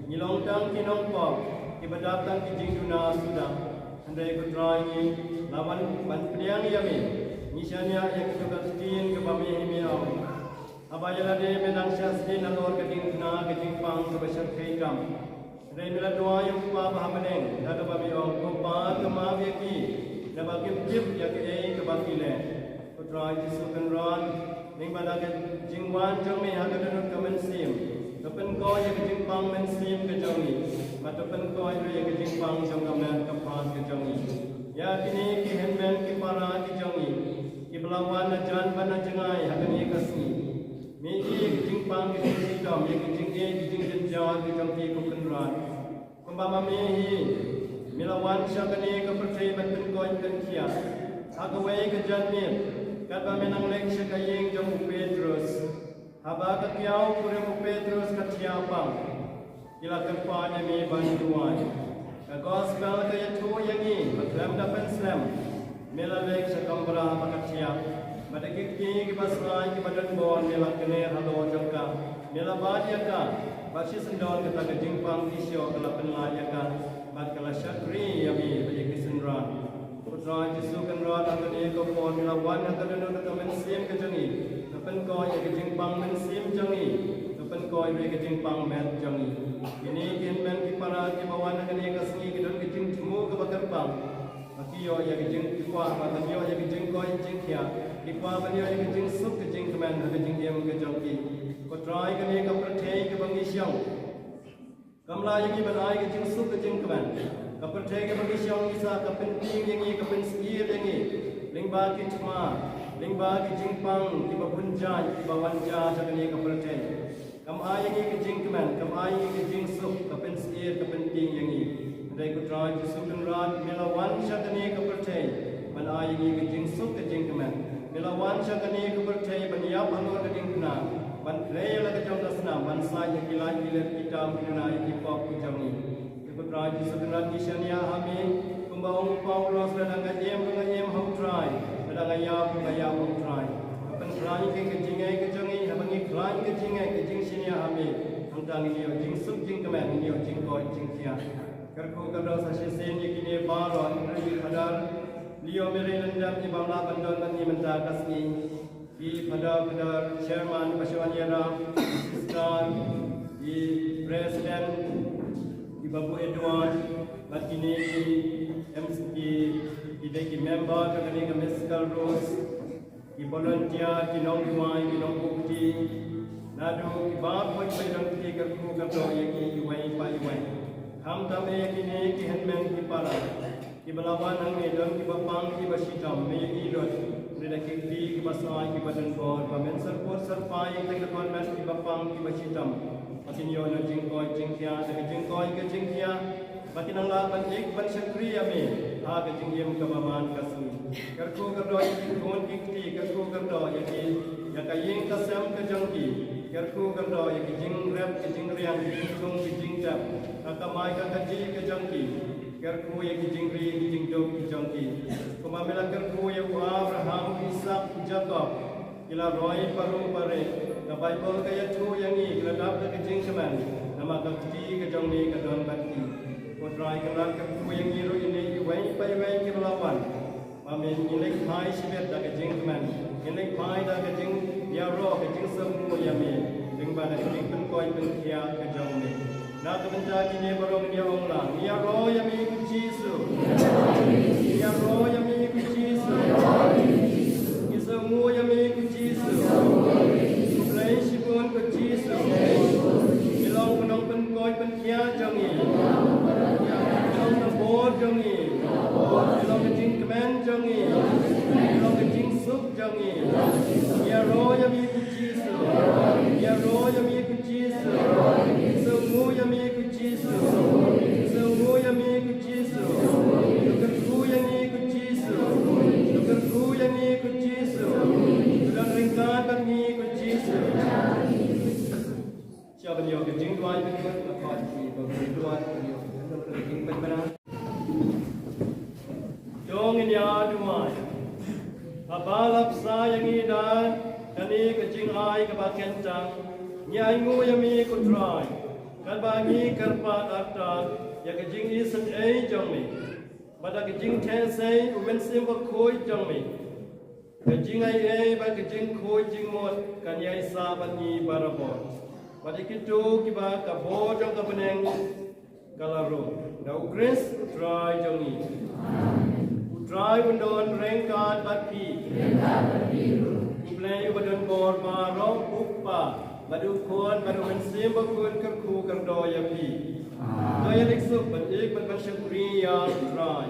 Ngi long tang ki nongpop kiba dap tang ki jingduna suda, hynrei ko Trai ngi la wan ban pdiang ïa me. Ngi shaniah ïa kito ka ktien kaba me hi me ong. Haba ïa lade me dang shah sdien halor ka diengphna ka jingpang kaba shyrkhei tam. Hynrei me la duwai ïa u Kpa ba ha bneng, da kaba me ong, ko Pa, kynmaw ïa ki, naba kim tip ïa kaei kaba ki leh. Ko Trai Jisu Kynrad, lyngba da ka jingwan jong me ha ka dohnud ka mynsiem, to pynkoit ïa ka jingpang mynsiem ka jong ngi, bad to pynkoit ruh ïa ka jingpang jong ka met ka phad ka jong ngi. Ïa kine ki hynmen ki para ki jong ngi, kiba la wan na jan bad na jngai ha kane ka sngi. Me i ïa ka jingpang ka jingshitom, ïa ka jingïeit ka jingjynjar ka jong ki ko Kynrad. Kumba ma me hi, me la wan sha kane ka pyrthei ban pynkoit pynkhiah. Ha kawei ka janmiet, katba me nang leit sha ka ïing jong u Petrus, haba ka kiaw kurim u Petrus ka thiah pang, ki la kyrpad ïa me ban duwai. Ka gospel ka ïathuh ïa ngi ba khlem da pynslem me la leit sha kamra ba ka thiah, bad da ki kti kiba sai kiba don bor me la kner halor jong ka. Me la bat ïa ka, bad shisyndon kata ka jingpang ki shuh ka la pynlait ïa ka, bad ka la shakri ïa me bad ïa ki synran. Ko Trai Jisu Kynrad, ha kane ka por me la wan ha ka dohnud ka mynsiem ka jong ngi, ka pynkoit ïa ka jingpang mynsiem jong ngi, ka pynkoit ruh ïa ka jingpang met jong ngi. Kine ki hynmen ki para kiba wan ha kane ka sngi ki don ka jingthmu kaba kyrpang. Ba ki ïoh ïa ka jing, ki kwah ba kan ïoh ïa ka jingkoit jingkhiah, ki kwah ban ïoh ïa ka jingsuk ka jingkmen ha ka jingim ka jong ki. Ko Trai, kane ka pyrthei kaba ngi shong, kam lah ïa ngi ban ai ka jingsuk ka jingkmen. Ka pyrthei kaba ngi shong, ngi sa ka pyntieng ïa ngi, ka pynsyier ïa ngi lyngba ki thma, lyngba ki jingpang kiba bun jait kiba wan jia sha kane ka pyrthei. Kam ai ïa ngi ka jingkmen, kam ai ïa ngi ka jingsuk, ka pynsyier, ka pyntieng ïa ngi. Hynrei ko Trai Jisu Kynrad, me la wan sha kane ka pyrthei ban ai ïa ngi ka jingsuk ka jingkmen. Me la wan sha kane ka pyrthei ban ïap halor ka diengphna, ban trei ïa la ka jong ka snam, ban sait ïa ki lait ki let, ki tam ki duna ïa ki pop ki jong ngi. Ïa ko Trai Jisu Kynrad, ngi shaniah ha me, kumba ong u Paulus, lada nga im, nga im ha u Trai, lada nga ïap, nga ïap ha u Trai. Ka pynkhlaiñ ka jingngeit ka jong ngi, haba ngi khlaiñ ka jingngeit, ka jingshaniah ha me, hangta ngin ïoh jingsuk jingkmen, ngin ïoh jingkoit jingkhiah. Kyrkhu kyrdoh sa shisien ïa kine baroh, ïa ki Phadar Leo Mary Lyngdoh, i bym lah ban don bad ngi mynta ka sngi. Ki Phadar, Phadar Chairman, Pastor Aniara, Sister, ki President, ki Babu Edward, bad kine ki M C, ki, ki dei ki member jong kane ka Mystical Rose, ki volunteer, ki nongduwai, ki nongbuh kti, naduh ki baroh kiba don kti, kyrkhu kyrdoh ïa ki iwei pa iwei. Khamtam ïa kine ki hynmen ki para kiba la wan hangne, don kiba pang kiba shitom, me ïohi lut. Hynrei da ki kti kiba sai kiba don bor, ba men syrpud syrpai ïa kita ki hynmen kiba pang kiba shitom, ba kin ïoh na jingkoit jingkhiah, da ka jingkoit ka jingkhiah, ba kin nang lah ban ïeit ban shakri ïa me ha ka jingim kaba man ka sngi. Kyrkhu kyrdoh ïa ki khun ki kti, kyrkhu kyrdoh ïa ki, ïa ka ïing ka sem ka jong ki. Kyrkhu kyrdoh ïa ki jingrep ki jingriang, ki jingthung ki jingtep, ka kamai ka kajih ka jong ki. Kyrkhu ïa ki jingri ki jingduk ki jong ki. Kumba me la kyrkhu ïa u Abraham, u Isak, u Jakob, ki la roi paru pare. Ka Baibl ka ïathuh ïa ngi, ki la dap da ka jingkmen, namar ka kti ka jong me ka don bad ki. Ko Trai Kynrad, kyrkhu ïa ngi ruh ine iwei pa iwei kiba la wan. Amen. Ngin leit phai shibit da ka jingkmen. Ngin leit phai da ka jingïaroh, ka jingsngew ïa me, lyngba da ka jingpynkoit pynkhiah ka jong me. Na ka bynta kine baroh ngin ïa ong lang: Ngi ïaroh ïa me ko Jisu. Ngi ïaroh ïa me ko Jisu. Ngi sngew ïa me ko Jisu. Khublei shibun ko Jisu. Me long u nongpynkoit pynkhiah jong ngi. Me long ka bor jong ngi. Me long ka jingkmen jong ngi. Me long ka jingsuk jong ngi. Ngi ïaroh ïa me ko Jisu. Ngi ïaroh ïa me ko Jisu. Ngi sngew ïa me ko Jisu. Ngi sngew ïa me ko Jisu. To kyrkhu ïa ngi ko Jisu. To kyrkhu ïa ngi ko Jisu. To don ryngkat bad ngi ko Jisu. Sha ban ïoh ka jingduwai, ban ïoh ka jingduwai, ban ïoh ka jingduwai. To ngin ïa duwai. Haba la bsa ïa ngi da kane ka jingai kaba kyntang, ngi ainguh ïa me ko Trai, katba ngi kyrpad artat ïa ka jingisynei jong me, bad da ka jingtheh sei u Mynsiem Bakhuid jong me, ka jingai ei bad ka jingkhuid jingmut kan ïaisah bad ngi barabor. Bad ïa kito kiba ka bor jong ka bneng ka la rung, da U Khrist U Trai jong ngi. U Trai un don ryngkat bad phi. U Blei uba don bor baroh, U Kpa bad U Khun bad U Mynsiem Bakhuid, kyrkhu kyrdoh ïa phi. To ïa leit suk ban ïeit bad ban shakri ïa U Trai.